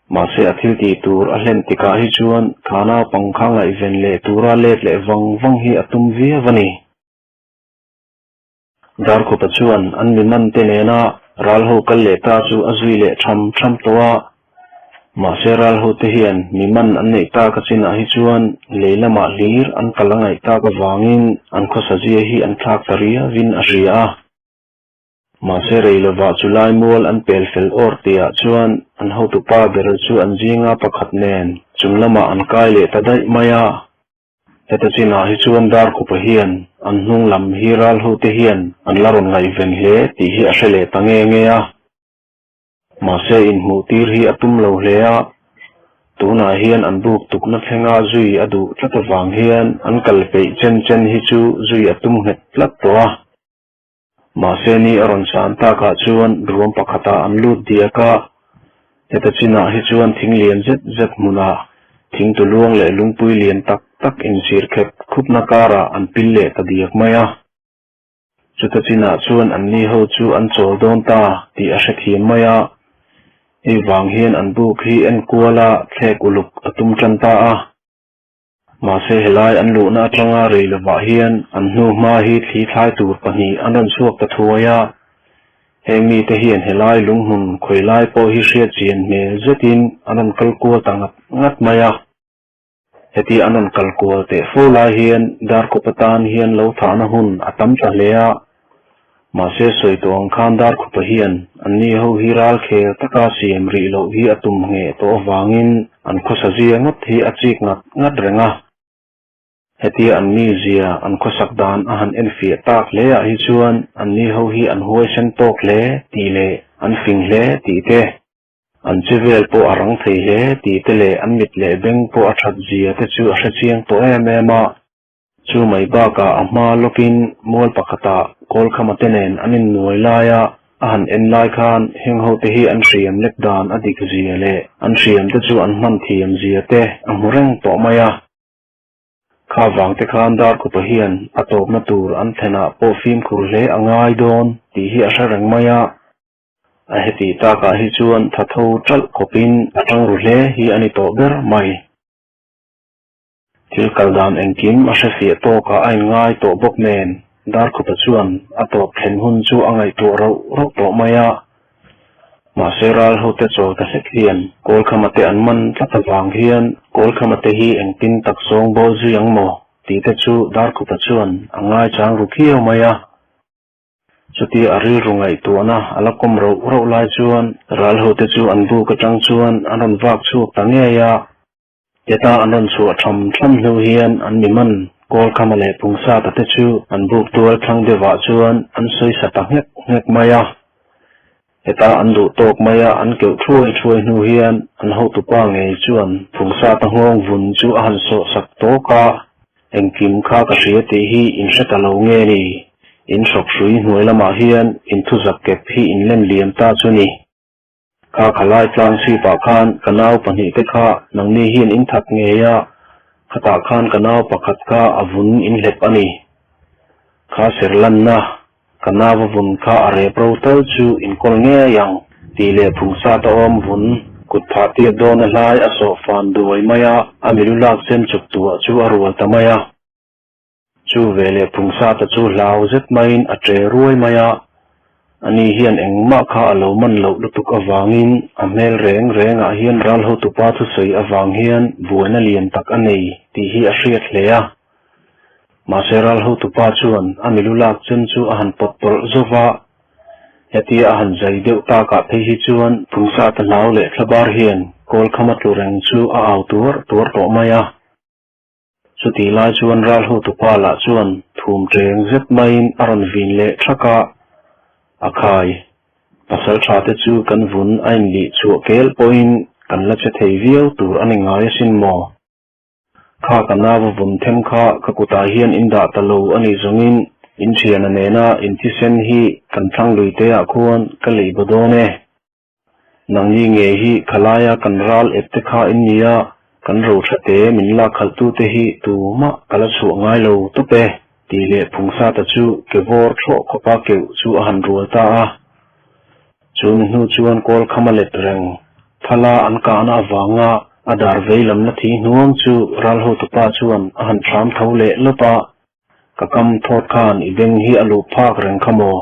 Mahse a thil tih tur a hlen tikah hi chuan kha naupang kha ngaihven leh tura let leh vang vang hi a tum viau a ni. Darkhupa chuan an mi man te nena ral ho kal leh ta chu a zui leh tham tham tawh a. Mahse ral ho te hian mi man an neih tak a chinah hi chuan lei lamah hlir an kal a ngaih tak avangin an khawsa zia hi an thlak ta riauin a hria a. Mahse rei lovah chu lai mual an pel fel awr tihah chuan an hotupa ber chu an zinga pakhat nen chung lamah an kai leh ta daih mai a. Heta chinah hi chuan Darkhupa hian an hnung lam hi ral hote hian an la rawn ngaihven hle tih hi a hre leh ta nge nge a. Mahse inhmuh tir hi a tum lo hle a, tunah hian an buk tukna thlenga zui a duh tlat avang hian an kal peih chen chen hi chu zui a tum nghet tlat tawh a. Mahse ni a rawn san takah chuan ruam pakhatah an lut diak a, heta chinah hi chuan thing lian zet zet hmunah thing tuluang leh lungpui lian tak tak insir khep khupna karah an pil leh ta diak mai a. Chuta chinah chuan anni ho chu an chawl dawn ta tih a hrethiam mai a, hei vang hian an buk hi enkuala thlek uluk a tum tan ta a. Mahse helai an luhna atanga rei lovah hian an hnu hma hi thli thlai tur pahnih an rawn chhuak ta thuai a. Heng mite hian helai lunghmun khawi lai pawh hi hriat chian hmel zetin an rawn kal kual ta ngat ngat mai a. Heti an rawn kal kual teh fo lai hian Darkawp atan hian lo thahna hun a tam ta hle a. Mahse sawi tawh ang khan Darkhupa hian anni ho hi ral khel taka siam rih loh hi a tum ngheh tawh avangin an khawsa zia ngawt hi a chik ngat ngat reng a. Hetia an mizia an khawsak dan a han enfiah tak hle ah hi chuan anni ho hi an huaisen tawk hle tih leh an fing hle tih te, an che vel pawh a rang thei hle tih te leh an mit leh beng pawh a that zia te chu a hrechiang tawh em em a. Chu mai bakah a hma lawkin mual pakhatah Kawlkhama te nen an innuai laia a han en lai khan heng hote hi an hriam lek dan a dik zia leh an hriam te chu an hman thiam zia te a hmu reng tawh mai a. Kha vang te khan Darkhupa hian a tawpna tur an thlenah pawh fimkhur hle a ngai dawn tih hi a hre reng mai a. A heti takah hi chuan thatho ṭalh khawpin a ṭang ru hle hi a ni tawh ber mai. Thil kal dan engkim a hrefiah tawkah a inngai tawh bawk nen Darkhupa chuan a tawp thlen hun chu a ngaihtuah rauh rauh tawh mai a. Mahse ral hote chawl ta hlek hian Kawlkhama te an man tlat avang hian Kawlkhama te hi engtin tak zawng bawl zui ang maw tih te chu Darkhupa chuan a ngaichang ru khiau mai a. Chutia a rilru ngaihtuahna a la kawm rauh rauh lai chuan ral hote chu an buk atang chuan an rawn vak chhuak ta ngei a. Heta an rawn chhuah tham tham hnu hian an mi man Kawlkhama leh Pungsata te chu an buk tual thlang deuhah chuan an sawi sa ta nghek nghek mai a. Heta an duh tawk maia an keuh thuai thuai hnu hian an hotupa ngei chuan Pungsata nghawng vun chu a han sawh sak tawk a, Engkim kha ka hria tih hi in hre ta lo nge ni? In hrawk hrui hnuai lamah hian in thuzak kep hi in lem liam ta chu ni. Kha khalai tlang chhipah khan ka nau pahnihte kha nangni hian in that ngei a, khatah khan ka nau pakhat kha a vun in hlep a ni. Kha ser lanna ka nau a vun kha a rep ro tal chu in kawl ngei ang tih leh phungsa ta awm vun kut phah tiat dawn a hlai a sawh fan duai mai a, a milu lak chem chuk tuah chu a rual ta mai a. Chu veleh phungsata chu hlau zet maiin a ṭe ruai mai a, ani hian engmah kha a lo man loh lutuk avangin a hmel reng rengah hian ral hotupa thusawi avang hian buaina lian tak a nei tih hi a hriat hle a. Mahse ral hotupa chuan a milu lak chem chu a han pawt tawlh zo va, hetia a han zai deuh takah phei hi chuan phungsata hlau leh thlabar hian kawlkhama tlu reng chu a au tuar tuar tawh mai a. Chutih lai chuan ral hotupa lah chuan thum ṭeng zet maiin a rawn vin leh ṭhak a, A khai, pasal ṭha te chu kan vun a inlih chhuah kel pawhin kan la che thei viau tur a ni ngai asin maw? Kha ka nau vun them kha ka kutah hian in dah ta lo a nih zawngin in thiana nena in thisen hi kan thlang lui te ah khuan ka lei baw dawn e. Nangni ngei hi khalaia kan ral ep te kha in nia, kan ro tha te min lak khalh tu te hi tumah ka la chhuah ngai lo tawp e tih leh Phungsata chu ke vawr thlawh khawpa keuh chu a han rual ta a. Chu mi hnu chuan kawl kham a let reng. Thala an kahna avanga a dar vei lam la thi hnuang chu ral hotupa chuan a han thlam tho leh lawp a, Ka kam thawt khan i beng hi a luh phak reng kha maw?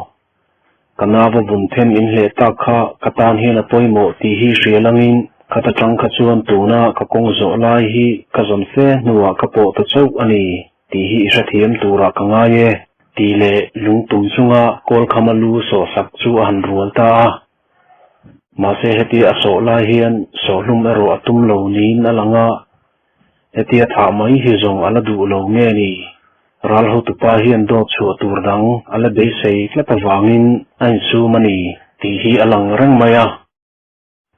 Ka nava vun them in hleh tak kha ka tan hian a pawimawh tih hi hria langin khata tang kha chuan tuna ka kawng zawh lai hi ka zawn fe hnuah ka pawh ta chauh a ni. Tih hi i hrethiam turah ka ngai e, tih leh lungtum chunga Kawlkhama lu sawhsak chu a han rual ta a. Mahse hetia a sawh lai hian sawhhlum erawh a tum lo niin a lang a, hetia thah mai hi zawng a la duh lo nge ni? Ral hotupa hian dawt chhuah tur dang a la beisei tlat avangin a insum a ni tih hi a lang reng mai a.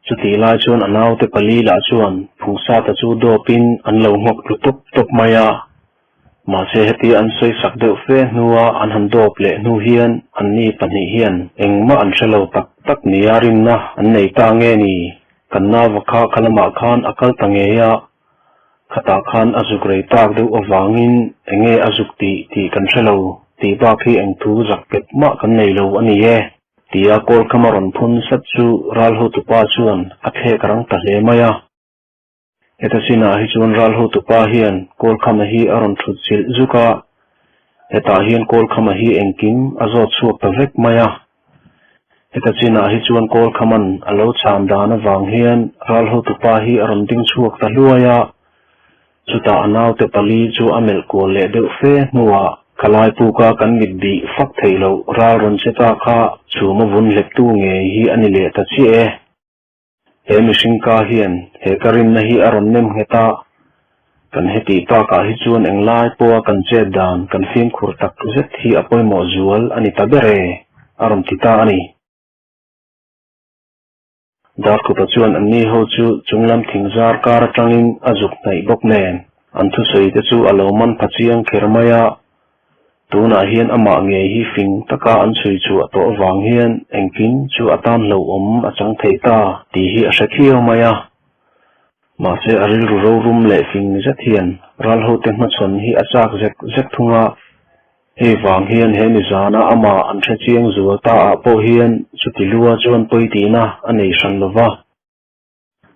Chutih lai chuan a naute pali lah chuan Phungsata chu dawpin an lo nghawk tlu tawp tawp mai a. Mahse heti an sawi sak deuh fe hnua an han dawp leh hnu hian anni pahnih hian engmah an hre lo tak tak nia rinna an nei ta nge ni? Kan nauva kha kha lamah khan a kal ta ngei a, khatah khan a zuk rei tak deuh avangin enge a zuk tih tih kan hre lo tih bak hi eng thu zak pet mah kan nei lo a ni e. Tia Kawlkham a rawn phun sat chu ral hotupa chuan a thlek rang ta hle mai a. Heta chinah hi chuan ral hotupa hian Kawlkhama hi a rawn thut chilh zuk a, hetah hian Kawlkhama hi engkim a zawt chhuak ta vek mai a. Heta chinah hi chuan Kawlkhama'n a lo chhan dan avang hian ral hotupa hi a rawn ding chhuak ta hluai a, Chutah a naute pali chu a melh kual leh deuh fe hnuah khalai puka kan mit bih fak theih loh ral rawn che ta kha chhuma vun hleptu ngei hi a ni leh ta chiah e. He mihring ka hian he ka rinna hi a rawn nem nghet a, kan hetih takah hi chuan englai pawha kan chet dan kan fimkhur tak zet hi a pawimawh zual a ni ta ber e, a rawn ti ta a ni. Darkhupa chuan anni ho chu chunglam thing zar kar atangin a zuk hnaih bawk nen an thusawi te chu a lo man pha chiang kher mai a. Tunah hian amah ngei hi fing taka an chhui chhuah tawh avang hian engkim chu a tan hlauhawm a chang thei ta tih hi a hre khiau mai a. Mahse a rilru rorum leh fing zet hian ral hote hmachhawn hi a chak zek zek thung a. Hei vang hian he nizana amah an hre chiang zual ta ah pawh hian chuti lua chuan pawi tihna a nei hran lo va.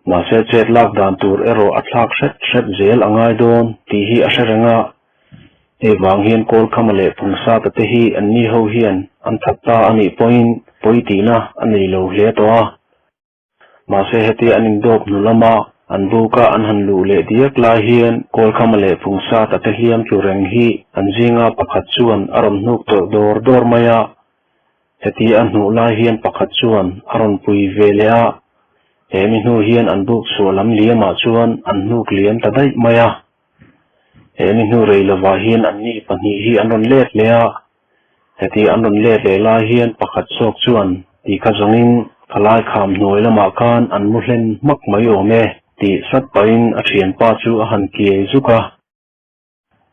Mahse chet lak dan tur erawh a thlak hret hret zel a ngai dawn tih hi a hre reng a. Hei vang hian Kawlkhama leh Phungsata te hi anni ho hian an that ta a nih pawhin pawi tihna a nei lo hle tawh a. Mahse hetia an indawp hnu lama an buka an han luh leh diak lai hian Kawlkhama leh Phungsata te hliam tlu reng hi an zinga pakhat chuan a rawn hnuk tawlh dawr dawr mai a. Hetia a hnuh lai hian pakhat chuan a rawn pui ve leh a, he mi hnu hian an buk chhuah lam liamah chuan an hnuk liam ta daih mai a. He mi hnu rei lovah hian anni pahnih hi an rawn let leh a, Heti an rawn let leh lai hian pakhat zawk chuan ti kha zawngin thalai kham hnuai lamah khan an mu hlen hmak mai awm e tih sat pahin a thianpa chu a han kiai zuk a.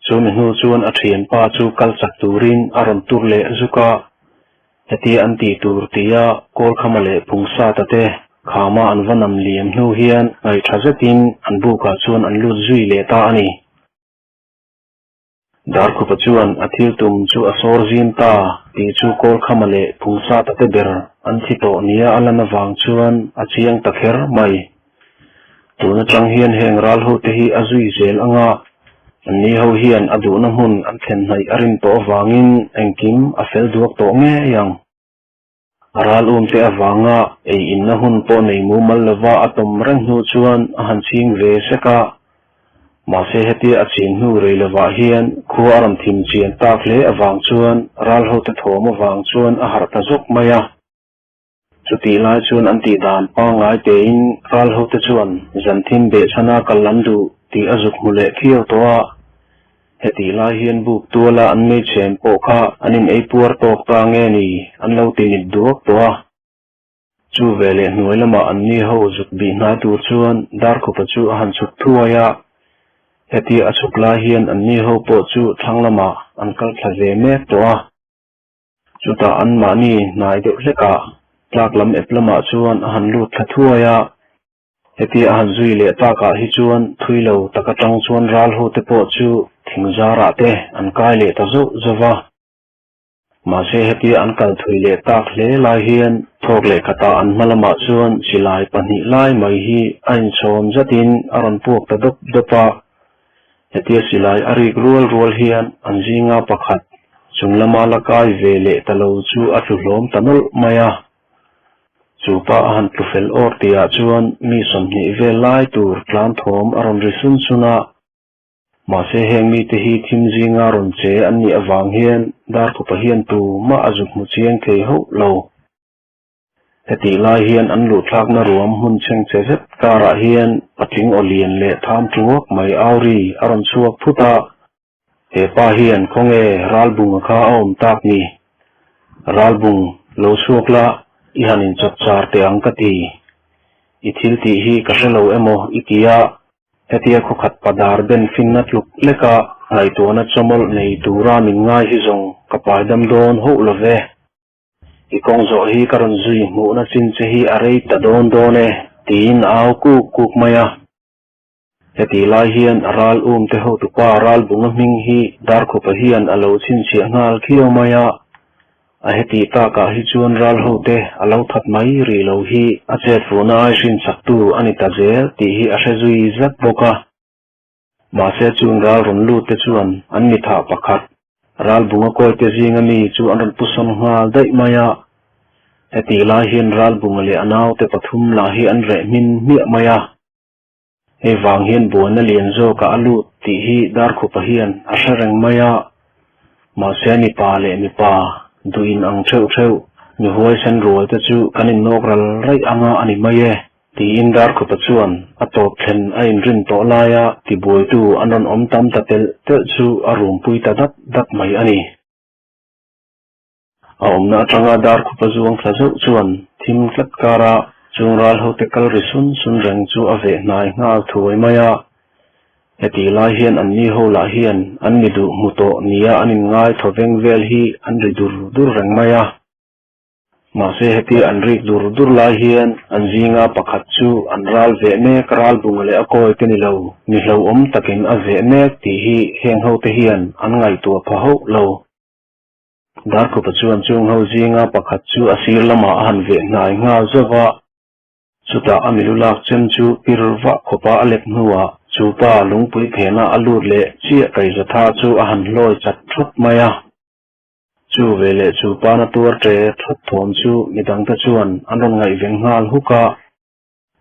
Chu mi hnu chuan a thianpa chu kal chak turin a rawn tur leh zuk a. Heti an tih tur tia Kawlkhama leh Phungsata te khama an va nam liam hnu hian ngaihṭha zetin an bukah chuan an lut zui leh ta a ni. Darkhupa chuan a thil tum chu a sawr zim ta tih chu Kawlkhama leh Phungsata te ber an thi tawh nia a lan avang chuan a chiang ta kher mai. Tun atang hian heng ral ho te hi a zui zel ang a, anni ho hian a duhna hmun an thlen hnaih a rin tawh avangin engkim a fel duak tawh ngei ang. A ral um te avanga ei inna hun pawh nei mumal lova a tawm reng hnu chuan a han ching ve sek a. Mahse hetia a chin hnu rei lovah hian khua a rawn thim chian tak hle avang chuan ral hote thawm avang chuan a harh ta zawk mai a. Chutih lai chuan an tih dan pangngai tein ral hote chuan zan thim behchhana kal an duh tih a zuk hmu leh khiau tawh a. Hetih lai hian buk tuala an meichhem pawh kha an in ei puar tawk ta nge ni an lo ti mit duak tawh a. Chu veleh hnuai lamah an ni ho zuk bih hnai tur chuan Darkhupa chu a han chhuk thuai a. Hetia a chhuk lai hian anni ho pawh chu thlang lamah an kal thla ve mek tawh a. Chutah anmahni hnai deuh hlekah tlak lam ep lamah chuan a han lut thla thuai a. Hetia a han zui leh takah hi chuan thui lo tak atang chuan ral ho te pawh chu thing zarah te an kai leh ta zauh zauh va. Mahse hetia an kal thui leh tak hle lai hian thawk leh khatah an hma lamah chuan silai pahnih lai mai hi a inchhawn zatin a rawn puak ta dawp dawp a. Hetia silai a rik rual rual hian an zinga pakhat chung lama la kai ve leh ta lo chu a tlu hlawm ta nawlh mai a. Chu pa a han tlu fel awr tihah chuan mi 20 vel lai tur tlan thawm a rawn ri sun sun a. Mahse heng mite hi thim zinga rawn che an nih avang hian Darkhupa hian tumah a zuk hmu chiang thei hauh lo. Hetih lai hian an luhthlakna ruam hmun chhengchhe zet karah hian patling aw lian leh tham tuak mai auri a rawn chhuak phut a. He pa hian khawnge Ralbunga kha a awm tak ni? Ralbung, lo chhuak la, i han inchapchar teh ang ka ti. I thil tih hi ka hre lo emaw i ti a, Hetia khawkhat padar ben finna tluk leka ngaihtuahna chawmawlh nei tura min ngai hi zawng ka pai dam dawn hauh lo ve. I kawng zawh hi ka rawn zui hmuhna chin che hi a rei ta dawn dawn e, tiin a au kuk kuk mai a. Hetih lai hian a ral um te hotupa Ralbunga hming hi Darkhupa hian a lo chhinchhiah nghal khiau mai a. A hetih takah hi chuan ral hote a lo that mai rih lo hi a chet fuhna ai hrinchaktu a ni ta zel tih hi a hre zui zat bawk a. Mahse chung ral rawn lut te chuan an mi thah pakhat, ral bunga kawi te zinga mi chu an rawn pu sawn nghal daih mai a. Hetih lai hian ral bunga leh a naute pathum lah hi an reh hmin hmiah mai a. Hei vang hian buaina lian zawkah a lut tih hi Darkhupa hian a hre reng mai a, mahse mipa leh mipa duh in ang theuh theuh, mi huaisen rual te chu kan innawk ral raih anga a ni mai e, tiin Darkhupa chuan a tawp thlen a inrin tawh laia tibuaitu an rawn awm tam ta telh telh chu a rumpui ta dat dat mai a ni. A awmna atanga Darkhupa zuang thla zauh chuan thim tlat kara chung ral hote kal ri sun sun reng chu a veh hnai nghal thuai mai a. Hetih lai hian an ni ho lah hian an mi duh hmu tawh nia an inngai thaw veng vel hi an ri dur dur reng mai a. Mahse hetia an rik dur dur lai hian an zinga pakhat chu an ral veh mek ralbunga leh a kawi te ni lo, mi hlauhawm takin a veh mek tih hi heng hote hian an ngaihtuah pha hauh lo. Darkhupa chuan chung ho zinga pakhat chu a sir lamah a han veh hnai nghal zauh a, chutah a milu lak chem chu pir vah khawpa a lek hnuah chu pa lungpui phena a lut leh chiah kaihzatha chu a han hlawi chat thawt mai a. Chu veleh chu pa na tuar ṭe thawt thawm chu midangte chuan an rawn ngaihveng nghal huk a.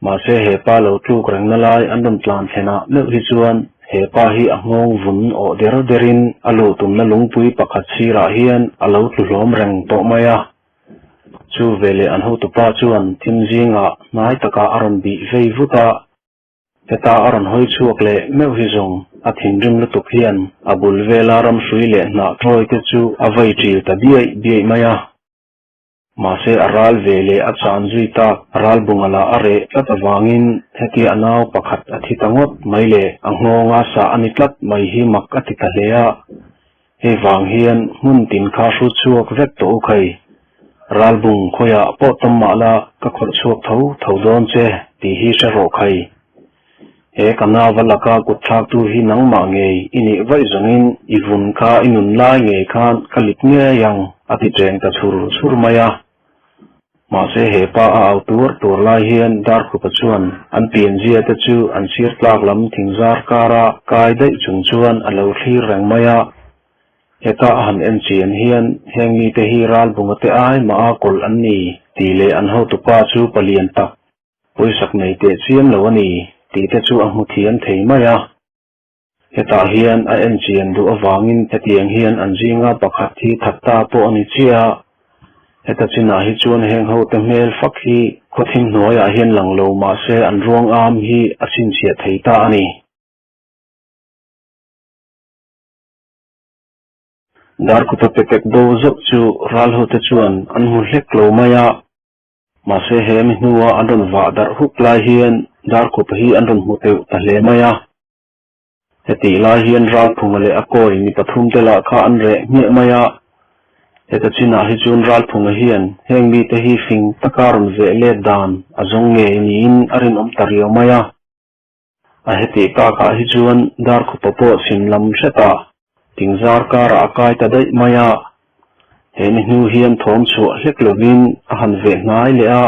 Mahse he pa lo tluk rengna lai an rawn tlan thlenah meuh hi chuan he pa hi a nghawng vun awh der derin a luh tumna lungpui pakhat sirah hian a lo tlu hlawm reng tawh mai a. Chu veleh an hotupa chuan thim zingah hnai takah a rawn bih vei vut a. Heta a rawn hawi chhuak leh meuh hi zawng a thinrim lutuk hian a bul vela ramhrui leh hnah tawite chu a vei ṭil ta biaih biaih mai a. Mahse a ral ve leh a chan zui tak ralbunga lah a reh tlat avangin hetia a nau pakhat a thi ta ngawt mai leh a nghawnga sah a ni tlat mai hi mak a ti ta hle a. Hei vang hian hmun tin kha hrut chhuak vek tawh u khai. Ralbung khawiah pawh tam mah la ka khawrh chhuak tho tho dawn che tih hi hre rawh khai. He ka nava laka kut thlaktu hi nangmah ngei i nih vaih zawngin i vun kha i nun lai ngei khan ka lit ngei ang a ti cheng ta chhur chhur mai a. Mahse he pa a au tuar tuar lai hian Darkhupa chuan an pianzia te chu an sir tlak lam thingzar kara kai daih chung chuan a lo thlir reng mai a. Heta a han en chian hian heng mite hi ralbunga te ai mah a kawlh an ni tih leh an hotupa chu palian tak Pawisak nei teh chiam lo a ni tih te chu a hmu thiam thei mai a. Hetah hian a en chian duh avangin hetiang hian an zinga pakhat hi that ta pawh a ni chiah a. Heta chinah hi chuan heng hote hmel fak hi khawthim hnuaiah hian lang lo mahse an ruang am hi a chhinchhiah thei ta a ni. Darkhupa petek bo zauh chu ral hote chuan an hmu hlek lo mai a. Mahse he mi hnua an rawn vah darh huk lai hian Darkhupa hi an rawn hmu teuh ta hle mai a. Hetih lai hian Ralphunga leh a kawi mi pathumte lah kha an reh hmiah mai a. Heta chinah hi chuan Ralphunga hian heng mite hi fing taka rawn veh let dan a zawng ngei niin a rinawm ta riau mai a. A hetih takah hi chuan Darkhupa pawh chhim lam hretah Tingzar karah a kai ta daih mai a. He ni hnu hian thawm chhuah hlek lovin a han veh hnai leh a.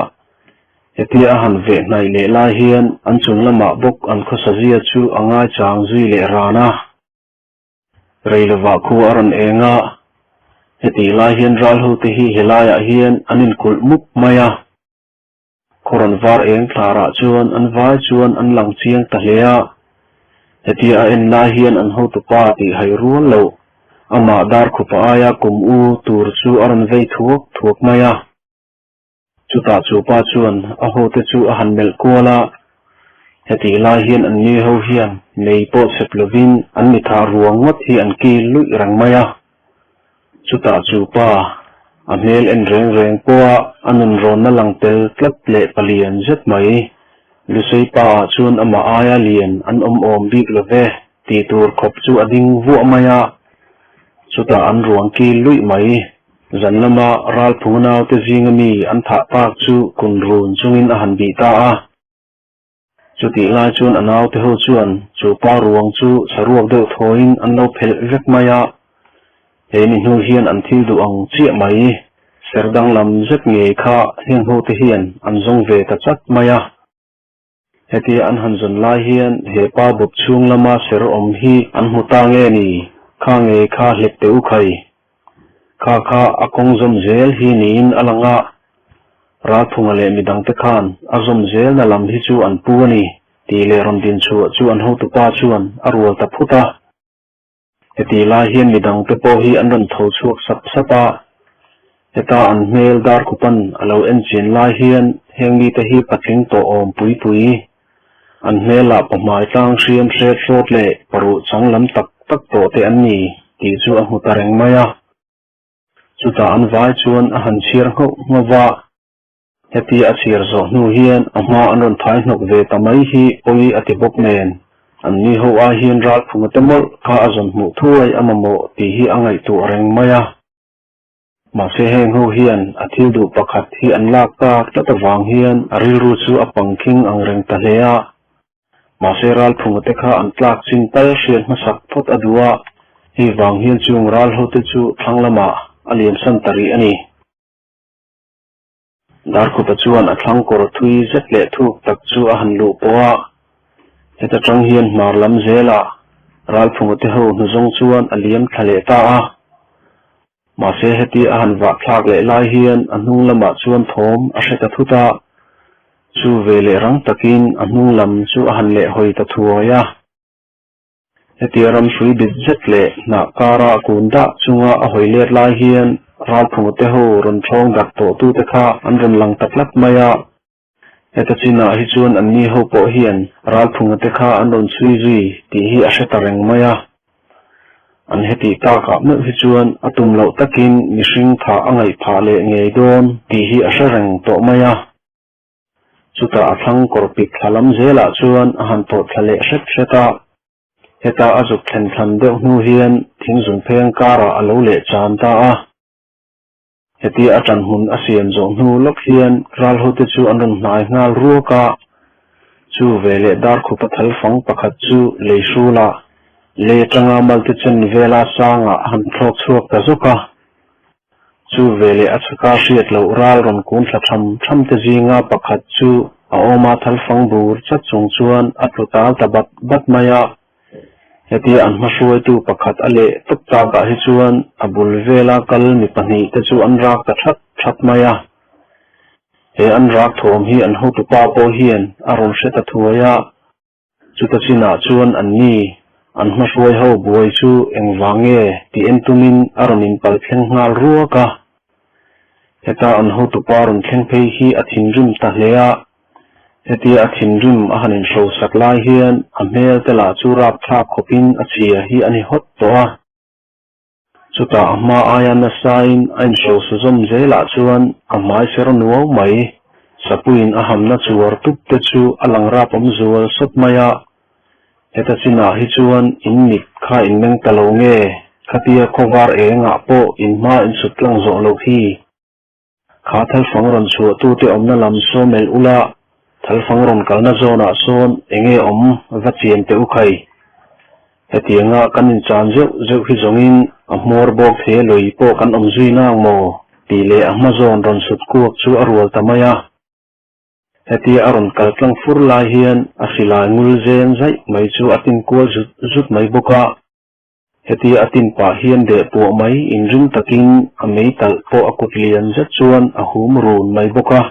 Hetia a han veh hnaih leh lai hian an chung lamah bawk an khawsazia chu a ngaichang zui leh ran a. Rei lovah khu a rawn eng a, hetih lai hian ralhote hi helaiah hian an inkulh mup mai a. Khaw rawn var eng thlarah chuan an vai chuan an lang chiang ta hle a. Hetia a en lai hian an hotupa tih hai rual loh, amah Darkhupa aia kum u tur chu a rawn vei thuak thuak mai a. Chutah chu pa chuan a hote chu a han melh kual a, hetih lai hian an ni ho hian mei pawh chep lovin an mi thah ruang ngawt hi an kil luih reng mai a. Chutah chu pa a hmel en reng reng pawha a nunrawnna lang tel tlat leh palian zet mai. Lusei pa ah chuan amah aia lian an awm awm bik lo ve tih tur khawp chu a ding vuah mai a, chutah an ruang kil luih mai. Zan lama Ralphunga naute zinga mi an thah tak chu kun run chungin a han bih ta a. Chutih lai chuan a naute ho chuan chu pa ruang chu saruak deuh thawiin an lo phelh vek mai a. He ni hnu hian an thil duh ang chiah mai. Ser danglam zet ngei kha heng hote hian an zawng ve ta chat mai a. Hetia an han zawn lai hian he pa bawp chhung lama ser awm hi an hmu ta nge ni? Kha nge kha hlep teh u khai? Kha kha a kawng zawm zel hi niin a lang a, Ralphunga leh midangte khan a zawm zelna lam hi chu an pu a ni tih leh rawn din chhuah chu an hotupa chuan a rual ta phut a. Heti lai hian midangte pawh hi an rawn tho chhuak sap sap a, heta an hmel Darkhupan a lo en chian lai hian heng mite hi patling tawh awm pui pui, an hmelah pahmai tlang hriam hret hrawt leh paruh chang lam tak tak tawh te an ni tih chu a hmu ta reng mai a. Chutah an vai chuan a han chhiar nghauh nghauh va. Heti a chhiar zawh hnu hian a hma an rawn thai hnawk ve ta mai hi pawi a ti bawk nen, an ni ho ai hian Ralphunga te mawlh kha a zawn hmuh thuai a mamawh tih hi a ngaihtuah reng mai a. Mahse heng ho hian a thil duh pakhat hi an lak tak tlat avang hian a rilru chu a pangkhing ang reng ta hle a. Mahse Ralphunga te kha an tlak chin tal hriat hmasak phawt a duh a, hei vang hian chung ral ho te chu thlang lamah a liamsan ta rih a ni. Darkhupa chuan a thlang kawr thui zet leh thuk tak chu a han luh pawh a, heta tang hian hmar lam zelah Ralphunga te ho hnuzawng chuan a liam thla leh ta a. Mahse heti a han vah thlak leh lai hian a hnung lamah chuan thawm a hre ta thut a, chu ve leh rang takin a hnung lam chu a han leh hawi ta thuai a. Hetia ram hrui bit zet leh hnah kara kun dah chunga a hawi let lai hian Ralphunga te ho rawn thawng darh tawh tute kha an rawn lang ta tlat mai a. Heta chinah hi chuan anni ho pawh hian Ralphunga te kha an rawn chhui zui tih hi a hre ta reng mai a. An hetih takah meuh hi chuan a tum loh takin mihring thah a ngaih phah leh ngei dawn tih hi a hre reng tawh mai a. Chutah a thlang kawr pik thla lam zelah chuan a han tawh thla leh hret hret a. Heta a zuk thlen thlan deuh hnu hian thingzung pheng karah a lo leh chan ta a. Hetia a ṭan hmun a siam zawh hnu lawk hian ralhote chu an rawn hnai nghal ruak a. Chu veleh Darkhupa thalfang pakhat chu lei hrulah lei aṭanga malte chen vela sangah a han thlawk chhuak ta zawk a. Chu veleh a chhaka hriat loh ral rawn kun thla tham tham te zinga pakhat chu a awma thalfang bur chat chung chuan a tlu tal ta bat bat mai a. Hetia an hmahruaitu pakhat a leh tawp takah hi chuan a bul vela kal mi pahnihte chu an rak ta that that mai a. He an rak thawm hi an hotupa pawh hian a rawn hre ta thuai a. Chuta chinah chuan anni, an hmahruai ho buai chu engvang nge tih en tumin a rawn inpal thleng nghal ruak a. Heta an hotupa rawn thleng phei hi a thinrim ta hle a, hetia a thinrim a han inhrosak lai hian a hmel te lah chu rapthlak khawpin a chhia hi a ni hawt tawh a. Chutah a hma aia nasain a inhrosa zawm zelah chuan a hmai ser nuau mai. Sapuiin a hamna chuar tup te chu a lang rap awm zual sawt mai a. Heta chinah hi chuan in mit kha in meng ta lo nge, khatia khawvar engah pawh in hma in sut tlang zawh loh hi. Kha thalfang rawn chhuahtute awmna lam saw melh ula, thalfang rawn kalna zawnah sawn enge awm va chian teh u khai. Hetianga kan inchan zeuh zeuh hi zawngin a hmawr bawk thei a lui pawh kan awm zui nang maw? tih leh a hma zawn rawn sut kuak chu a rual ta mai a. Hetia a rawn kal tlang fur lai hian a silai ngul zen zaih mai chu a tin kual zut zut mai bawk a. Hetia a tin pah hian deh puah mai inring takin a mei talh pawh a kut lian zet chuan a hum run mai bawk a.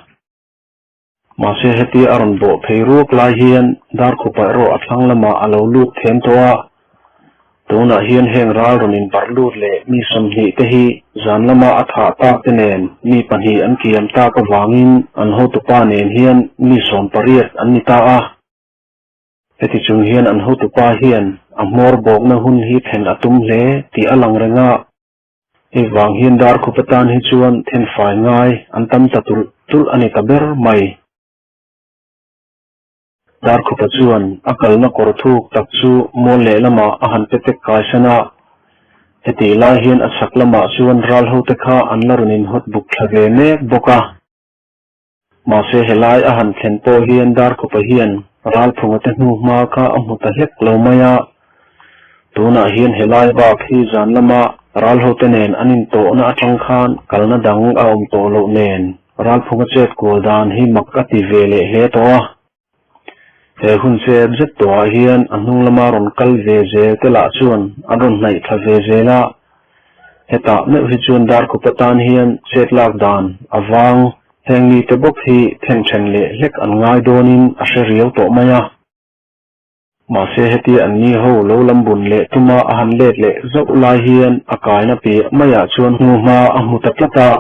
Mahse hetia a rawn bawh phei ruak lai hian Darkhupa erawh a thlang lamah a lo lut them tawh a. Tunah hian heng ral rawn inbarh lut leh mi 20 te hi zan lama a thah tak te nen mi pahnih an kiam tak avangin an hotupa nen hian mi 18 an ni ta a. Heti chung hian an hotupa hian a hmawr bawkna hun hi thlen a tum hle tih a lang reng a. Hei vang hian Darkhup atan hi chuan thenfai ngai an tam ta tulh tulh a ni ta ber mai. Darkhupa chuan a kalna kawr thuk tak chu mual lehlamah a han pe tek kai san a. Hetih lai hian a chhak lamah chuan ral hote kha an la rawn inhawt buk thla ve mek bawk a. Mahse helai a han thlen pawh hian Darkhupa hian Ralphunga te hnu hma kha a hmu ta hlek lo mai a. Tunah hian helai bak hi zan lama ral hote nen an intawhna atang khan kalna dang a awm tawh loh nen Ralphunga chet kual dan hi mak a ti ve leh hle tawh a. He hun chep zet tawhah hian a hnung lama rawn kal ve zel te lah chuan an rawn hnaih thla ve zel a. Hetah meuh hi chuan Darkhup atan hian chet lak dan a vang heng mite bawk hi then then leh hlek an ngai dawnin a hre riau tawh mai a. Mahse hetia an ni ho lo lam bun leh tuma a han let leh zauh lai hian a kaina piah maiah chuan hnuhma a hmu ta tlat a.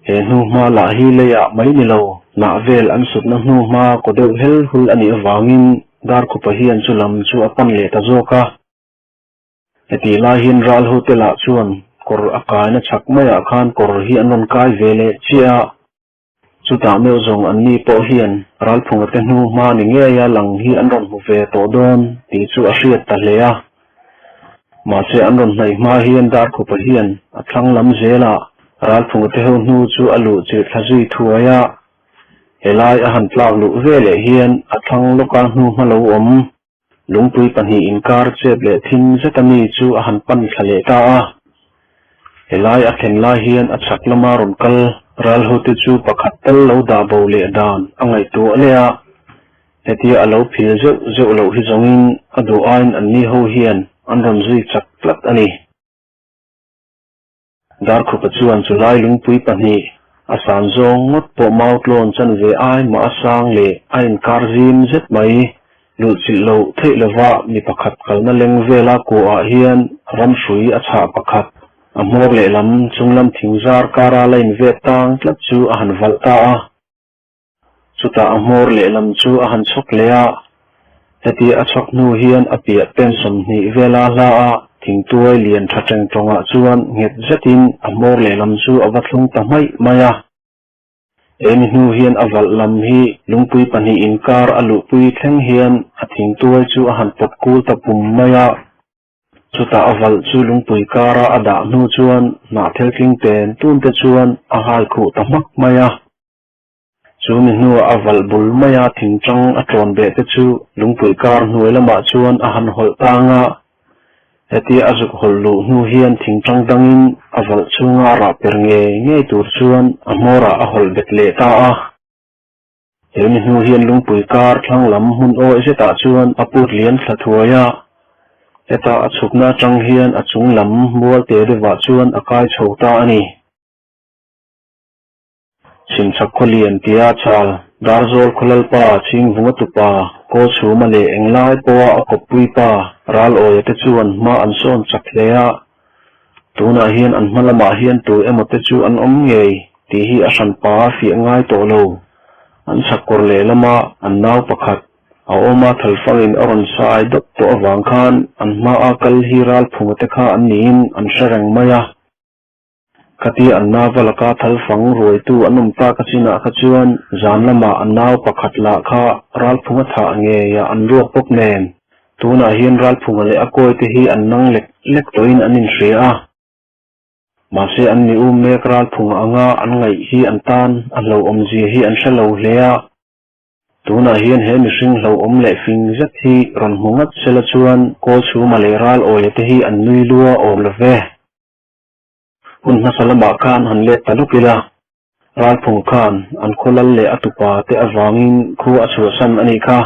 He hnuhma lah hi leiah mai ni lo, hnah vel an sutna hnuhma kaw deuh hel hul a nih avangin Darkhupa hian chu lam chu a pan leh ta zawk a. Hetih lai hian ral hote lah chuan kawr a kaina chhak maiah khan kawr hi an rawn kai ve leh chiah a. Chutah meuh zawng anni pawh hian Ralphunga te hnu hma ni ngeia lang hi an rawn hmu ve tawh dawn tih chu a hriat ta hle a. Mahse an rawn hnaih hma hian Darkhupa hian a thlang lam zelah Ralphunga te ho hnu chu a luh chilh thla zui thuai a. Helai a han tlak luh veleh hian a thlang lawka hnu hma lo awm Lungpui pahnih inkar chep leh thim zeta mi chu a han pan thla leh ta a. Helai a thlen lai hian a chhak lama rawn kal ral hote chu pakhat tal lo dah bo leh dan a ngaihtuah leh a. Hetia a lo phil zeuh zeuh loh hi zawngin a duh aiin anni ho hian an rawn zui chak tlat a ni. Darkhupa chuan chulai lungpui pahnih a san zawng ngawt pawh mautlawn chanve ai mah a sang leh a inkar zim zet mai. Luhchilh loh theih lova mi pakhat kalna leng vela kuahah hian ramhrui a chhah pakhat, a hmawr lehlam chunglam thingzar kara la invet tang tlat chu a han valh ta a. Chutah a hmawr lehlam chu a han chhawk leh a, hetia a chhawk hnu hian a piah pen 20 vela hla a thingtuai lian tha teng tawngah chuan nghet zetin a hmawr lehlam chu a va thlung ta hmaih mai a. Emi hnu hian a valh lam hi lungpui pahnih inkar a luhpui thleng hian a thingtuai chu a han pawt kul ta pum mai a. Chutah a valh chu lungpui kara a dah hnu chuan hnahthel tling pen tun te chuan a hai khuh ta hmak mai a. Chu mi hnuah a valh bul maia thingtang a ṭawn beh te chu lungpui kar hnuai lamah chuan a han hawlh tang a. Hetia a zuk hawlh luh hnu hian thingtang dangin a valh chhunga a rah per ngei ngei tur chuan a hmawrah a hawlh bet leh ta a. He mi hnu hian lungpui kar thlang lam hmun awih zetah chuan a put lian thla thuai a. Heta a chhukna atang hian a chung lam mual te deuhah chuan a kai chho ta a ni. Chhimchhak khawlian tia chal, Darzawl khawlalpa, Chhingvunga tupa, Kawlchhuma leh englai pawha a kawppui pa, Ralawia te chuan hma an sawn chak hle a. Tunah hian an hma lamah hian tu emaw te chu an awm ngei tih hi a hranpa a fiah ngai tawh lo. An chhak kawr lehlama an nau pakhat, a awma thalfangin a rawn sai dawp tawh avang khan an hmaa kal hi Ralphunga te kha an niin an hre reng mai a. Khatia an nau va laka thalfang ruaitu an awm tak a chinah kha chuan zan lamah an nau pakhat lah kha ralphung a thah ngeiah an ruak bawk nen. Tunah hian Ralphunga leh a kawite hi an nang lek lek tawhin an inhria a. Mahse an ni um mek Ralphunga anga an ngaih hi an tan a hlauhawmzia hi an hre lo hle a. Tunah hian he mihring hlauhawm leh fing zet hi rawn hmu ngat sela chuan Kawlchhuma leh Ralawia te hi an nui lua awm lo ve. Hun hmasa lamah khan han let ta lawk ila, Ralphung khan an khaw lal leh a tupa te avangin khua a chhuahsan a nih kha.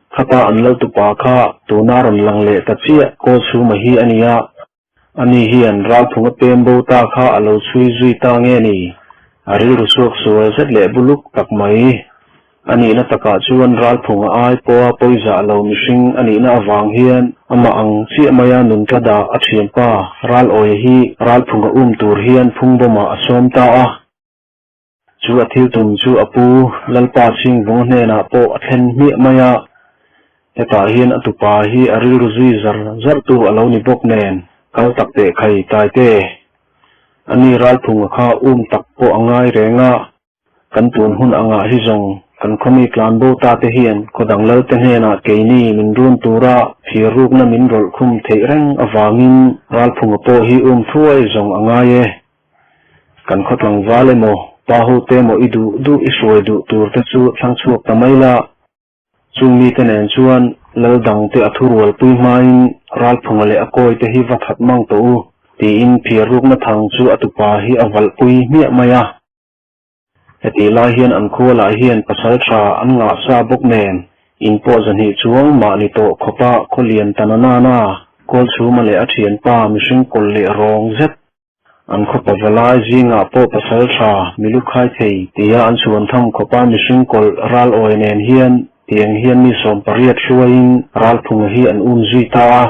Khata an lal tupa kha tuna rawn lang leh ta chiah Kawlchhuma hi a ni a, ani hian Ralphunga pem bo ta kha a lo chhui zui ta nge ni? A rilru chhuak sual zet leh buluk tak mai. A nihna takah chuan Ralphunga ai pawha pawizah lo mihring a nihna avang hian amah ang chiah maia nun tla dah a thianpa Ralawia hi Ralphunga um tur hian phungbawmah a sawm ta a. Chu a thil tum chu a pu Lalpa Chhingvunga hnenah pawh a thlen hmiah mai a. Hetah hian a tupa hi a rilru zui zar zar tu a lo ni bawk nen kal tak teh khai Taite. Ani Ralphunga kha um tak pawh a ngai reng a. Kan tun hun angah hi zawng kan khawmi tlan bo ta te hian khaw dang lal te hnenah keini min run tura phir rukna min rawlh khum theih reng avangin Ralphunga pawh hi um thuai zawng a ngai e. Kan khaw tlangval emaw, pa ho te emaw i duh duh i hruai duh tur te chu thlang chhuak ta mai la. Chung mite nen chuan lal dang te a thurualpui hmain Ralphunga leh a kawi te hi va that mang tawh u tiin phir rukna thang chu a tupa hi a valhpui hmiah mai a. Hetih lai hian an khualah hian pasal tha an ngah sa bawk nen, in pawh zahnih chuang mah ni tawh khawpa khaw lian ta na nana, Kawlchhuma leh a thianpa mihring kawlh leh rawng zet. An khaw pavalai zingah pawh pasal tha milu khai thei tia an chhuan tham khawpa mihring kawlh ral awi nen hian tiang hian mi 18 hruaiin Ralphunga hi an um zui ta a.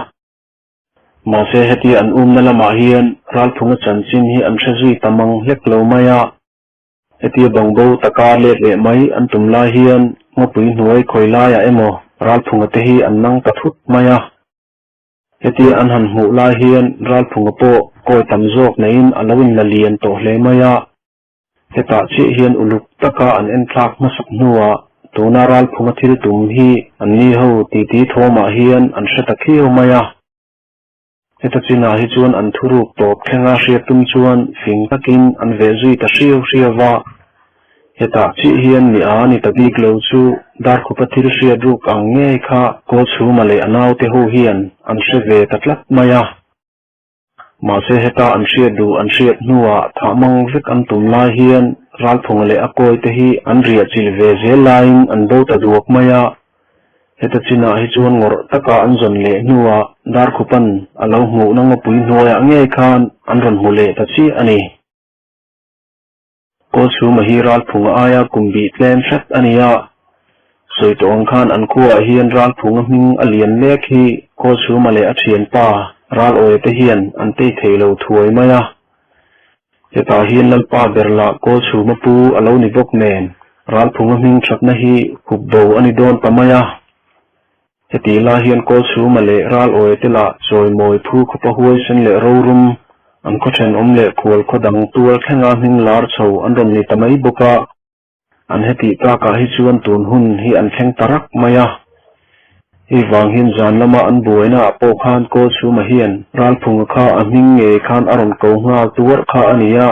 Mahse hetia an umna lamah hian Ralphunga chanchin hi an hre zui ta mang hlek lo mai a. Hetia bangbo taka let leh mai an tum lai hian ngawpui hnuai khawi laiah emaw Ralphunga te hi an nang ta thut mai a. Hetia an han hmuh lai hian Ralphunga pawh kawi tam zawk neiin a lo inla lian tawh hle mai a. Hetah chiah hian uluk taka an enthlak hmasak hnuah tuna Ralphunga thil tum hi anni ho titi thawmah hian an hre ta khiau mai a. Heta chinah hi chuan an thuruk tawp thlenga hriat tum chuan fing takin an veh zui ta hriau hriau va. Hetah chiah hian mi a ni ta bik lo chu Darkhupa thil hriat ruk ang ngei kha Kawlchhuma leh a naute ho hian an hre ve ta tlat mai a. Mahse heta an hriat duh an hriat hnuah thah mang vek an tum lai hian Ralphunga leh a kawite hi an riah chilh ve zel laiin an bo ta duak mai a. Heta chinah hi chuan ngawrh taka an zawn leh hnuah Darkhupan a lo hmuhna ngawpui hnuaiah ngei khan an rawn hmu leh ta chiah a ni. Kawlchhuma hi Ralphunga aia kum bih tlem hret a ni a, sawi tawh ang khan an khuaah hian Ralphunga hming a lian mek hi Kawlchhuma leh a thianpa Ralawia te hian an tei thei lo thuai mai a. Hetah hian Lalpa ber lah Kawlchhuma pu a lo ni bawk nen, Ralphunga hming thatna hi hup bo a ni dawn ta mai a. Hetih lai hian Kawlchhuma leh Ralawia te lah chawimawi phu khawpa huaisen leh rorum, an khaw thenawm leh khual khaw dang tual thlenga hming lar chho an rawn ni ta mai bawk a. An hetih takah hi chuan tun hun hi an thleng ta rak mai a. Hei vang hian zan lama an buaina ah pawh khan Kawlchhuma hian Ralphunga kha a hming ngei khan a rawn ko nghal tuarh kha a ni a.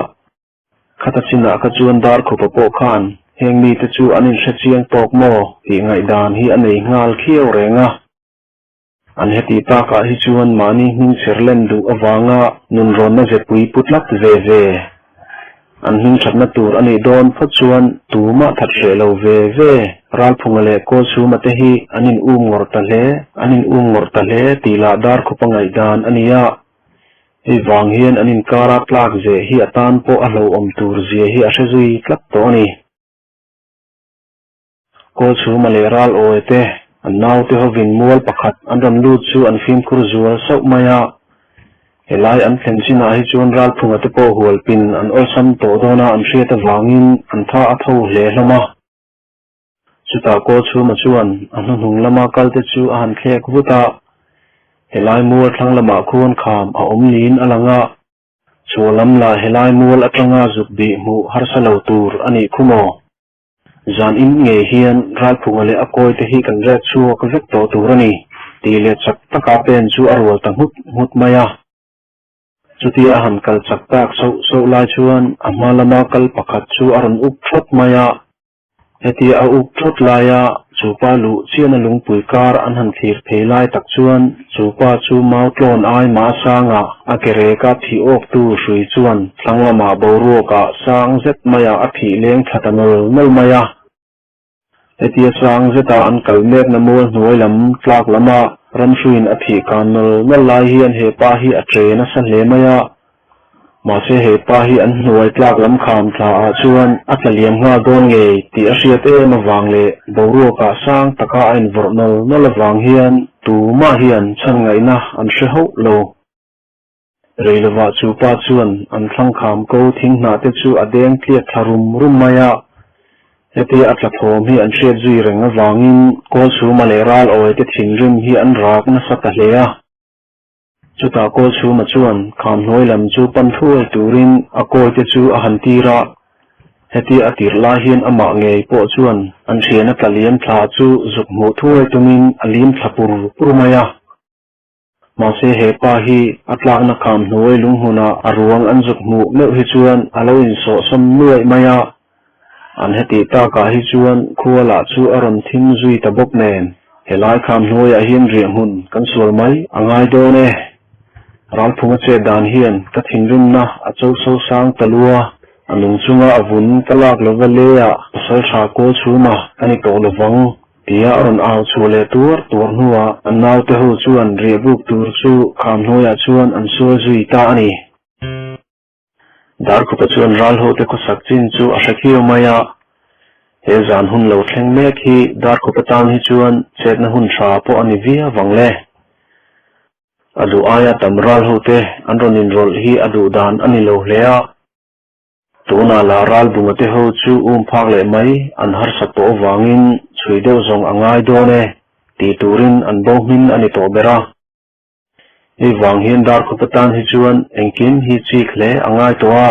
Khata chinah kha chuan Darkhupa pawh khan heng mite chu an inhre chiang tawk maw tih ngaihdan hi a nei nghal khiau reng a. An hetih takah hi chuan mahni hming chher len duh avanga nunrawnna zepui pu tlat ve ve. An hming thatna tur a nih dawn phawt chuan tumah that hreh lo ve ve. Ralphunga leh Kawlchhuma te hi an in um ngawrh ta hle, an in um ngawrh ta hle tih lah Darkhupa ngaihdan a ni a. Hei vang hian an inkara tlak zeh hi a tan pawh a hlauhawm tur zia hi a hre zui tlat tawh a ni. Kawlchhuma leh Ralawi te an naute hovin mual pakhat an rawn lut chu an fimkhur zual sauh mai a. Helai an thlen chinah hi chuan Ralphunga te pawh hualpin an awlsam tawh dawn a an hriat avangin an tha a tho hle hlawm a. Chutah Kawlchhuma chuan a hnuhnung lama kalte chu a han thlek vut a, helai mual thlang lamah khuan kham a awm niin a lang a. Chhuah lam lah helai mual atanga zuk bih hmuh harsa lo tur a nih khu maw? Zan in ngei hian Ralphunga leh a kawite hi kan rek chhuak vek tawh tur a ni, Tih leh chak taka pen chu a rual ta nghut nghut mai a. Chutia a han kal chak tak sauh sauh lai chuan a hma lama kal pakhat chu a rawn up thawt mai a. Hetia a up thawt laia chu pa luh chiahna lungpui kar an han thlir phei lai tak chuan chu pa chu mau tlawn ai mah sanga a ke reka phih awktu hrui chuan thlang lamah boruakah sang zet maiah a phih leng thla ta nawl nawl mai a. Hetia sang zeta an kal mekna mual hnuai lam tlak lama ramhruiin a phih kan nawl nawl lai hian he pa hi a che nasa hle mai a. Mahse he pa hi an hnuai tlak lam kham thla ah chuan a tla liam nghal dawn ngei tih a hriat em avang leh boruakah sang taka a invawrh nawl nawl avang hian tumah hian chhan ngaihna an hre hauh lo. Rei lovah chu pa chuan an thlang kham ko thing hnah te chu a deng tliak thla rum rum mai a. Hetia a tla thawm hi an hriat zui reng avangin Kawlchhuma leh ral awi te thinrim hi an rak nasa ta hle a. Chutah Kawlchhuma chuan kham hnuai lam chu pan thuai turin a kawi te chu a han tir a. Hetia a tirh lai hian amah ngei pawh chuan an thiana tla liam thla chu zuk hmuh thuai tumin a lim thla pur pur mai a. Mahse he pa hi a tlakna kham hnuai lunghmunah a ruang an zuk hmuh meuh hi chuan a lo insawhsawm nuaih mai a. An hetih takah hi chuan khua lah chu a rawn thim zui ta bawk nen, helai kham hnuaiah hian riahhmun kan sual mai a ngai dawn e. Ralphunga chet dan hian ka thinrimna a cho so sang ta lua, a nung chunga a vun ka lak lova leia pasal tha kawl chhuma a ni tawh lovang. Tia a rawn au chhuah leh tuar tuar hnuah an naute ho chuan riah buk tur chu kham hnuaiah chuan an sual zui ta a ni. Darkhupa chuan ral hote khawsak chin chu a hre khiau mai a, he zan hun lo thleng mek hi Darkhupa tan hi chuan chetna hun tha pawh a ni viau vang le. A duh aia tam ral hote an rawn inrawlh hi a duh dan a ni lo hle a. Tunah lah ral bunga te ho chu um phak leh mai an harsat tawh avangin chhui deuh zawng a ngai dawn e tih turin an bo hmin a ni tawh ber a. Hei vang hian Darkhup atan hi chuan engkim hi chik hle a ngai tawh a,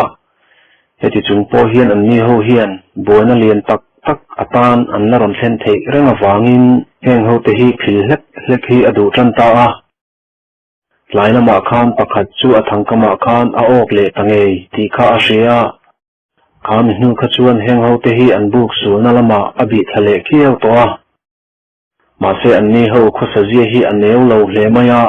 heti chung pawh hian an ni ho hian buaina lian tak tak atan an la rawn thlen theih reng avangin heng ho te hi phil hlek hlek hi a duh tan ta a. Tlai lamah khan pakhat chu a thangkamah khan a awk leh ta ngei tih kha a hria a. Kha mi hnu kha chuan heng hote hi an buk sulna lamah a bih thla leh khiau tawh a. Mahse anni ho khawsa zia hi a neu lo hle mai a.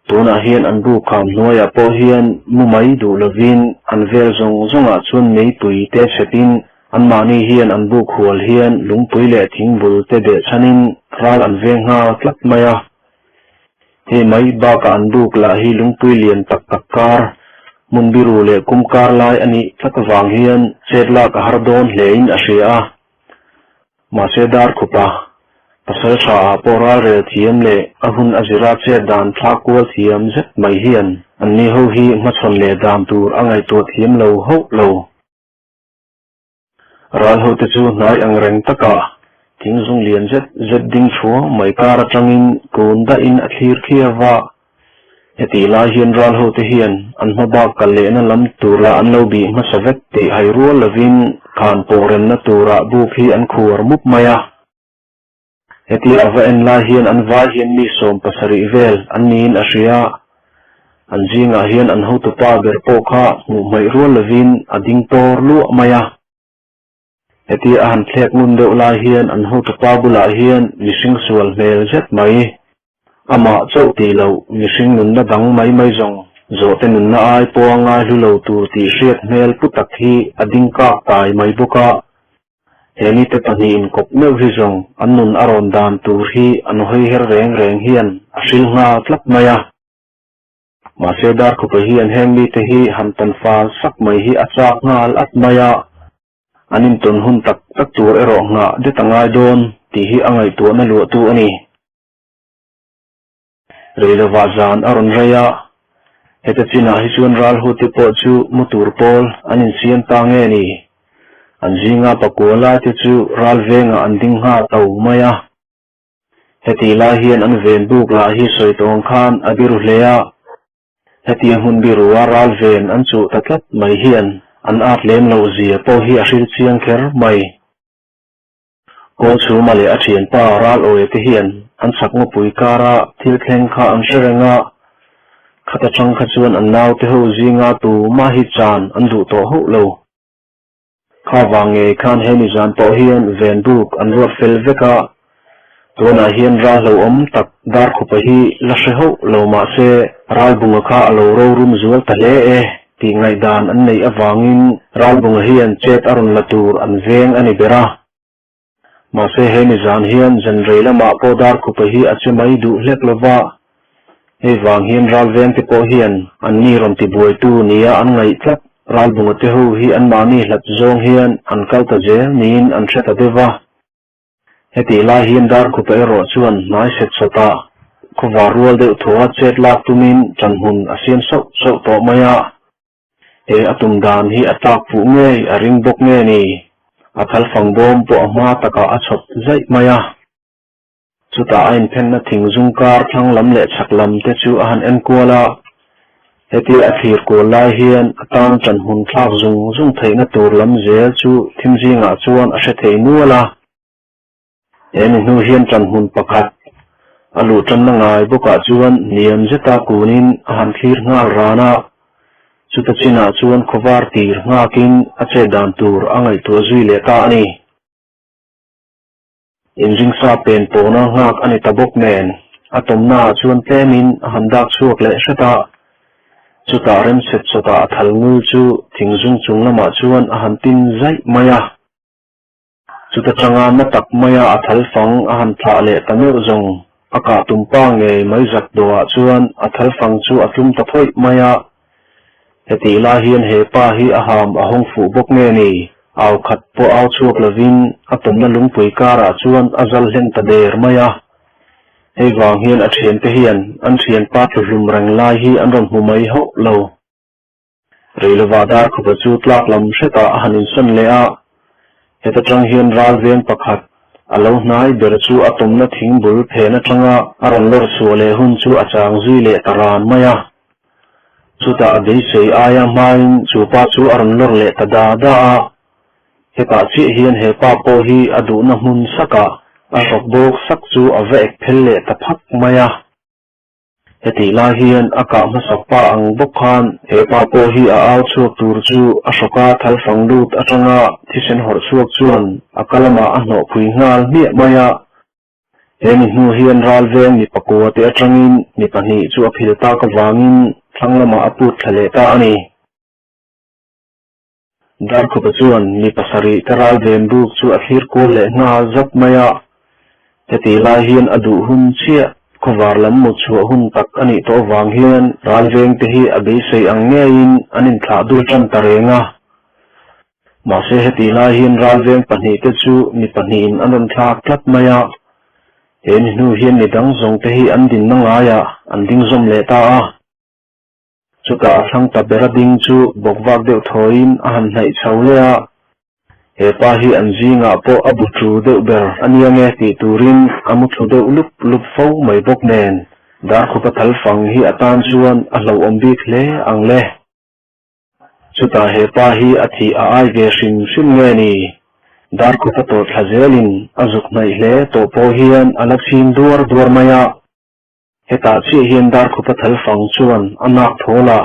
Tunah hian an buk kham hnuaiah pawh hian mu mai duh lovin an vel zawng zawngah chuan meipui te chhepin anmahni hian an buk hual hian lungpui leh thingbul te behchhanin ral an veng nghal tlat mai a. Hei mai bakah an buk lah hi lungpui lian tak tak kar, hmun biru leh kum kar lai a nih tlat avang hian chet lak a har dawn hlein a hria a. Mahse Darkhupa, pasal tha ah pawh ralrel thiam leh a hun a zira chet dan thlak kual thiam zet mai hian anni ho hi hmachhawn leh dan tur a ngaihtuah thiam lo hauh lo. Ral hote chu hnai ang reng takah thing zung lian zet zet ding chhuang mai kar atangin kun dahin a thlir khiau va. Hetih lai hian ral hote hian an hma bak kal lehna lam turah an lo bih hmasa vek tih hai rual lovin khan pawh remna turah buk hi an khuar mup mai a. Hetia a va en lai hian an vai hian mi 70 vel an niin a hria. An zingah hian an hotupa ber pawh kha hmuh hmaih rual lovin a ding tawr luah mai a. Hetia a han thlek ngun deuh lai hian an hotupa bulah hian mihring sual hmel zet mai, amah chauh tih loh mihring nunna dang mai mai zawng zawhte nunna ai pawha ngai hlu lo tur tih hriat hmel pu tak hi a ding kak tai mai bawk a. He mite pahnihin kawp meuh hi zawng an nun a rawn dan tur hi an hawi her reng reng hian a hril nghal tlat mai a. Mahse Darkhupa hian heng mite hi han tawn fal sak mai hi a chak nghal at mai a, an intawn hun tak tak tur erawh nghah det a ngai dawn tih hi a ngaihtuahna luahtu a ni. Reilovah zan a rawn rei a, heta chinah hi chuan ralhute pawh chu mu tur pawl an insiam ta nge ni? An zinga pakua laite chu ral vengah an ding nghal to mai a. Hetih lai hian an ven buk lah hi sawi tawng khan a biru hle a, hetia hmun birua ral ven an chuh ta tlat mai hian an at lem loh zia pawh hi a hril chiang kher mai. Kawlchhuma leh a thianpa ral awi te hian an chak ngawpui kara thil thleng kha an hre reng a, khata tang kha chuan an naute ho zinga tumah hi chan an duh tawh hauh lo. Kha vang ngei khan he nizan pawh hian ven buk an ruat fel vek a, tunah hian ral hlauhawm tak Darkhupa hi la hre hauh lo mah se Ralbunga kha a lo rorum zual ta hle e tih ngaihdan an neih avangin Ralbunga hian chet a rawn la tur an veng a ni ber a. Mahse he nizan hian zanrei lamah pawh Darkhupa hi a che mai duh hlek lo va, hei vang hian ralvengte pawh hian anni rawn tibuaitu nia an ngaih tlat. Ralbunga te ho hi anmahni hlat zawng hian an kal ta zel niin an hre ta deuh va. Hetih lai hian Darkhupa erawh chuan hnai set sawtah khawvar rual deuh thua chet lak tumin ṭanhmun a siam sauh sauh tawh mai a. He a tum dan hi a tlak fuh ngei a ring bawk nge ni? A thal fang bawm pawh a hma takah a chhawp zaih mai a. Chutah a inphenna thing zung kar thlang lam leh chhak lam te chu a han en kual a. Hetia a thlir kual lai hian a tan ṭan hmun thlak zung zung theihna tur lam zel chu thim zingah chuan a hre thei nual a. He ni hnu hian ṭan hmun pakhat a luh ṭanna ngai bawkah chuan hniam zeta kunin a han thlir nghal ran a, chuta chinah chuan khawvar tir nghakin a chet dan tur a ngaihtuah zui leh ta a ni. Inringsa pen pawna nghak a ni ta bawk nen a tawmnaah chuan tlemin a han dak chhuak leh hret a, chutah remset chawtah a thal ngul chu thing zung chung lamah chuan a han tin zaih mai a. Chuta changa na tak maia a thal fang a han thlah leh ta meuh zawng, a kah tum pa ngei mai zak dawhah chuan a thal fang chu a tlum ta phawih mai a. Hetih lai hian he pa hi a ham a hawng fuh bawk nge ni? Au khat pawh au chhuak lovin a tawmna lungpui karah chuan a zal hlen ta der mai a. Hei vang hian a thiante hian an thianpa tluhlum reng lai hi an rawn hmu mai hauh lo. Reilova Darkhupa chu tlak lam hretah a han insawn leh a, heta tang hian ral veng pakhat a lo hnai ber chu a tawmna thing bul phen atanga a rawn lawr chhuah leh hun chu a chang zui leh ta ran mai a. Chutah a beisei aia hmain chu pa chu a rawn lawr leh ta da da a, hetah chiah hian he pa pawh hi a duhna hmun sakah a hrawk bawk sak chu a va ek phel leh ta phak mai a. Hetih lai hian a kah hmasak pa ang bawk khan he pa pawh hi a au chhuak tur chu a hrawka thal fang lut atanga thisen hawrh chhuak chuan a ka lamah a hnawh phui nghal hmiah mai a. He mi hnu hian ral veng mi pakua te atangin mi pahnih chu a phil tak avangin thlang lamah a put thla leh ta a ni. Darkhupa chuan mi pasarih te ral ven buk chu a thlir kual leh nghal zat mai a, hetih lai hian a duh hun chiah khawvar lam mut chhuah hun tak a nih tawh avang hian ral veng te hi a beisei ang ngeiin an inthlah dul tan ta reng a. Mahse hetih lai hian ral veng pahnih te chu mi pahnihin an rawn thlak tlat mai a, he ni hnu hian mi dang zawng te hi an dinna ngaiah an ding zawm leh ta a. Chutah a thlang ta ber a ding chu bawkvak deuh thawiin a han hnaih chho leh a, he pa hi an zingah pawh a bu chu deuh ber a nia nge tih turin a mu thlu deuh lup lup fo mai bawk nen Darkhupa thal fang hi a tan chuan a hlauhawm bik hle ang le. Chutah he pa hi a thih a ai ve hrim hrim nge ni? Darkhupa tawrh thla zelin a zuk hnaih hle tawh pawh hian a la chhing duar duar mai a. Hetah chiah hian Darkhupa thal fang chuan a nak thawl a,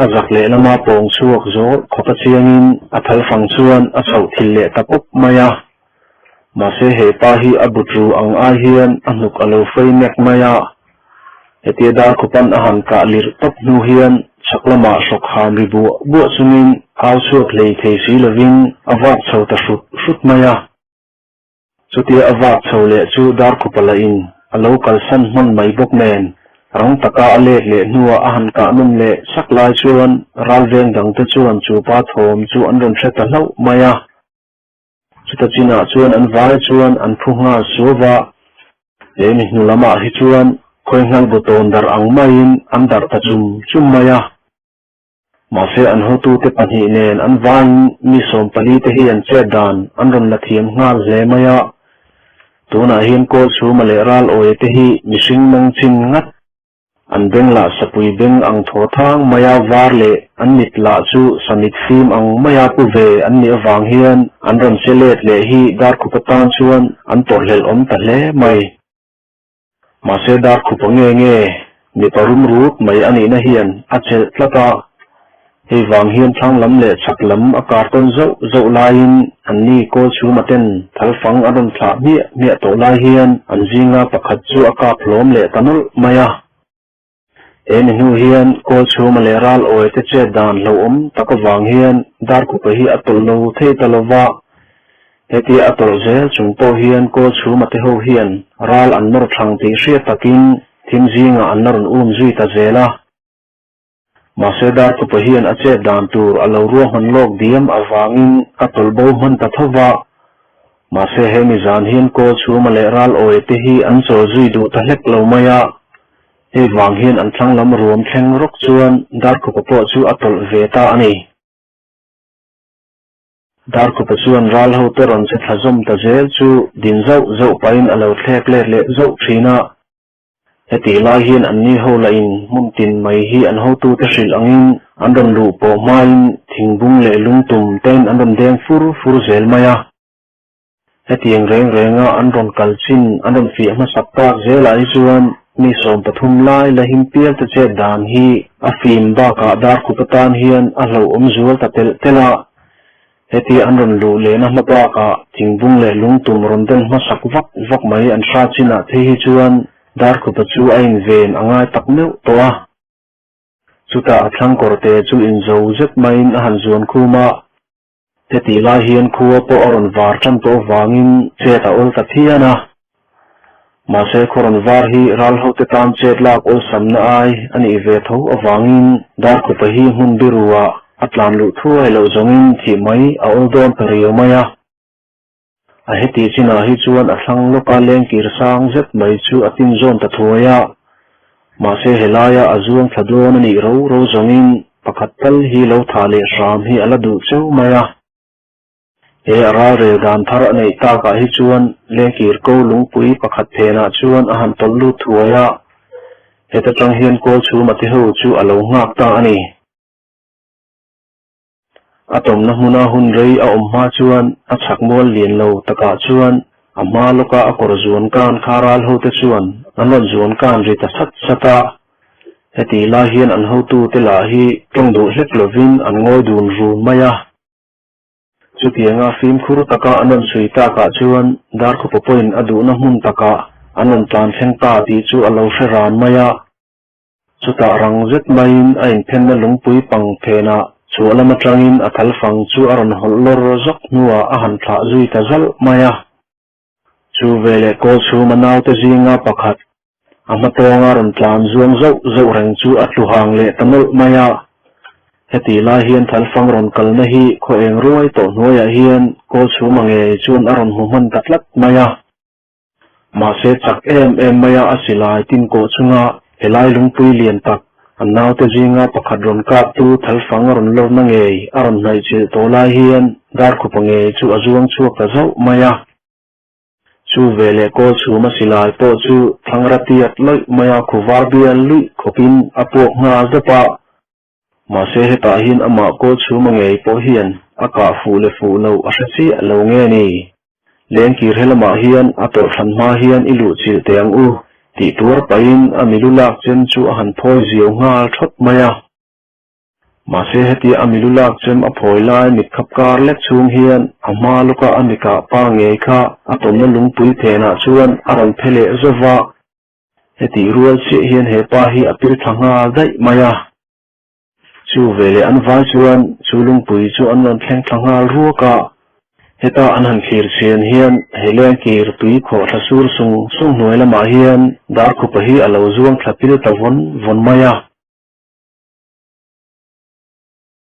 a zak leh lama pawng chhuak zawr khawpa chiangin a thal fang chuan a chhoh thil leh ta pawp mai a. Mahse he pa hi a but ru ang ai hian a hnuk a lo fei nek mai a. Hetia Darkhupan a han kah lirh tawp hnu hian chhak lamah hrawk ham ri buah buah chungin au chhuak hlei thei si lovin a vak chho ta hrut hrut mai a. Chutia a vak chho leh chu Darkhupa lahin a lo kalsan hman mai bawk nen, rang taka a let leh hnuah a han kah nawm leh sak lai chuan ralveng dangte chuan chu pa thawm chu an rawn hre ta hlauh mai a. Chuta chinah chuan an vai chuan an phu nghal suau va, he mi hnu lamah hi chuan khawi nghal bu tawn darh ang maiin an darh ta chum chum mai a. Mahse an hotute pahnih nen an vaiin mi 14 te hi an chet dan an rawn la thiam nghal hle mai a. Tunah hian kawl chhuma leh ral awia te hi mihring mawng chin ngat. An beng lah sapui beng ang thaw thang maia var leh an mit lah chu samit fim ang maia pu ve an nih avang hian an rawn che let leh hi Darkhupa tan chuan an tawrhhlelh awm ta hle mai. Mahse Darkhupa nge nge mipa rum rut mai a nihna hian a chelh tlat a, hei vang hian thlang lam leh chhak lam a kar tawn zauh zauh laiin anni Kawlchhuma ten thalfang an rawn thlah hmiah hmiah tawh lai hian an zinga pakhat chu a kap hlawm leh ta nawlh mai a. He mi hnu hian Kawlchhuma leh ral awi te chet dan hlauhawm tak avang hian Darkhupa hi a tawlh lo thei ta lo va. Hetia a tawlh zel chung pawh hian Kawlchhuma te ho hian ral an nawr thlang tih hriat takin thim zingah an la rawn um zui ta zel a. Mahse Darkhupa hian a chet dan tur a lo ruahman lawk diam avangin a tawlh bo hman ta tho va. Mahse he mi zan hian Kawlchhuma leh ral awi te hi an chawl zui duh ta hlek lo mai a. Hei vang hian an thlang lam ruam thleng rawk chuan Darkhupa pawh chu a tawlh ve ta a ni. Darkhupa chuan ral hote rawn che thla zawm ta zel chu din zauh zauh pahin a lo thlek let leh zauh thin a. Hetih lai hian anni ho lahin hmun tin mai hi an hotute hrilh angin an rawn luh pawh hmain thingbung leh lungtum tein an rawn deng fur fur zel mai a. Hetiang reng renga an rawn kal chin an rawn fiah hmasak tak zelah hi chuan mi 13 lai la him pial te chet dan hi a fim bakah Darkhup atan hian a hlauhawm zual ta telh telh a. Hetia an rawn luh lehna hma bakah thingbung leh lungtum rawn den hmasak vak vak mai an hra chinah phei hi chuan Darkhupa chu a inven a ngai tak meuh tawh a. Chutah a thlang kawrte chu inzo zet maiin a han zuan khum a. Hetih lai hian khua pawh a rawn var tan tawh avangin chet a awl ta phian a. Mahse khaw rawn var hi ral hote tan chet lak awlsamna ai a nih ve tho avangin Darkhupa hi hmun biruah a tlan luh thuai loh zawngin thih mai a awl dawn ta riau mai a. A hetih chinah hi chuan a thlang lawka lengkir sang zet mai chu a tin zawn ta thuai a. Mahse helaia a zuang thla dawn a nih ro ro zawngin pakhat tal hi lo thah leh hram hi a la duh cheu mai a. He a ralrel dan thar a neih takah hi chuan lengkir ko lungpui pakhat phenah chuan a han tawlh lut thuai a. Heta tang hian Kawlchhuma te ho chu a lo nghak ta a ni. A tawmna hmuna hun rei a awm hma chuan a chhak mual lian lo takah chuan a hma lawka a kawr zuan kan kha ral hote chuan an rawn zuan kan ri ta sat sat a. Hetih lai hian an hotute lah hi tawng duh hlek lovin an ngawi dun run mai a. Chutianga fimkhur taka an rawn chhui takah chuan Darkhupa pawhin a duhna hmun takah an rawn tlan thleng ta tih chu a lo hre ran mai a. Chutah rang zet maiin a inphenna lungpui pang phenah chhuah lam atangin a thalfang chu a rawn hawlh lawr zawk hnuah a han thlah zui ta zalh mai a. Chu veleh kawl chhuma naute zinga pakhat a hmatawnga rawn tlan zuang zauh zauh reng chu a tlu hang leh ta nawlh mai a. Hetih lai hian thalfang rawn kalna hi khaw eng ruai tawh hnuaiah hian kawl chhuma ngei chuan a rawn hmu hman ta tlat mai a. Mahse chak em em maia a silai tin kawh chunga helai lungpui lian tak an naute zinga pakhat rawn kaptu thalfang a rawn lawrna ngei a rawn hnaihchilh tawh lai hian Darkhupa ngei chu a zuang chhuak ta zauh mai a. Chu veleh kawl chhuma silai pawh chu thlangra tiat lawih maia khuvar bial luih khawpin a puak nghal dawp a. Mahse hetah hian amah kawl chhuma ngei pawh hian a kah fuh leh fuh loh a hre chiah lo nge ni? Lengkir he lamah hian a tawrh hran hma hian i luh chilh teh ang u, tih tuar pahin a milu lak chem chu a han phawi ziau nghal thawt mai a. Mahse hetia a milu lak chem a phawi lai mit khap kar lek chhung hian a hma lawka a mikah pa ngei kha a tawmna lungpui phenah chuan a rawn phe leh zauh a. Hetih rual chiah hian he pa hi a pil thla nghal daih mai a. Chu veleh an vai chuan chu lungpui chu an rawn thleng thla nghal ruak a. Heta an han thlir chhian hian he lengkir tui khawh thla sur sung sung hnuai lamah hian Darkhupa hi a lo zuang thla pil ta vawn vawn mai a.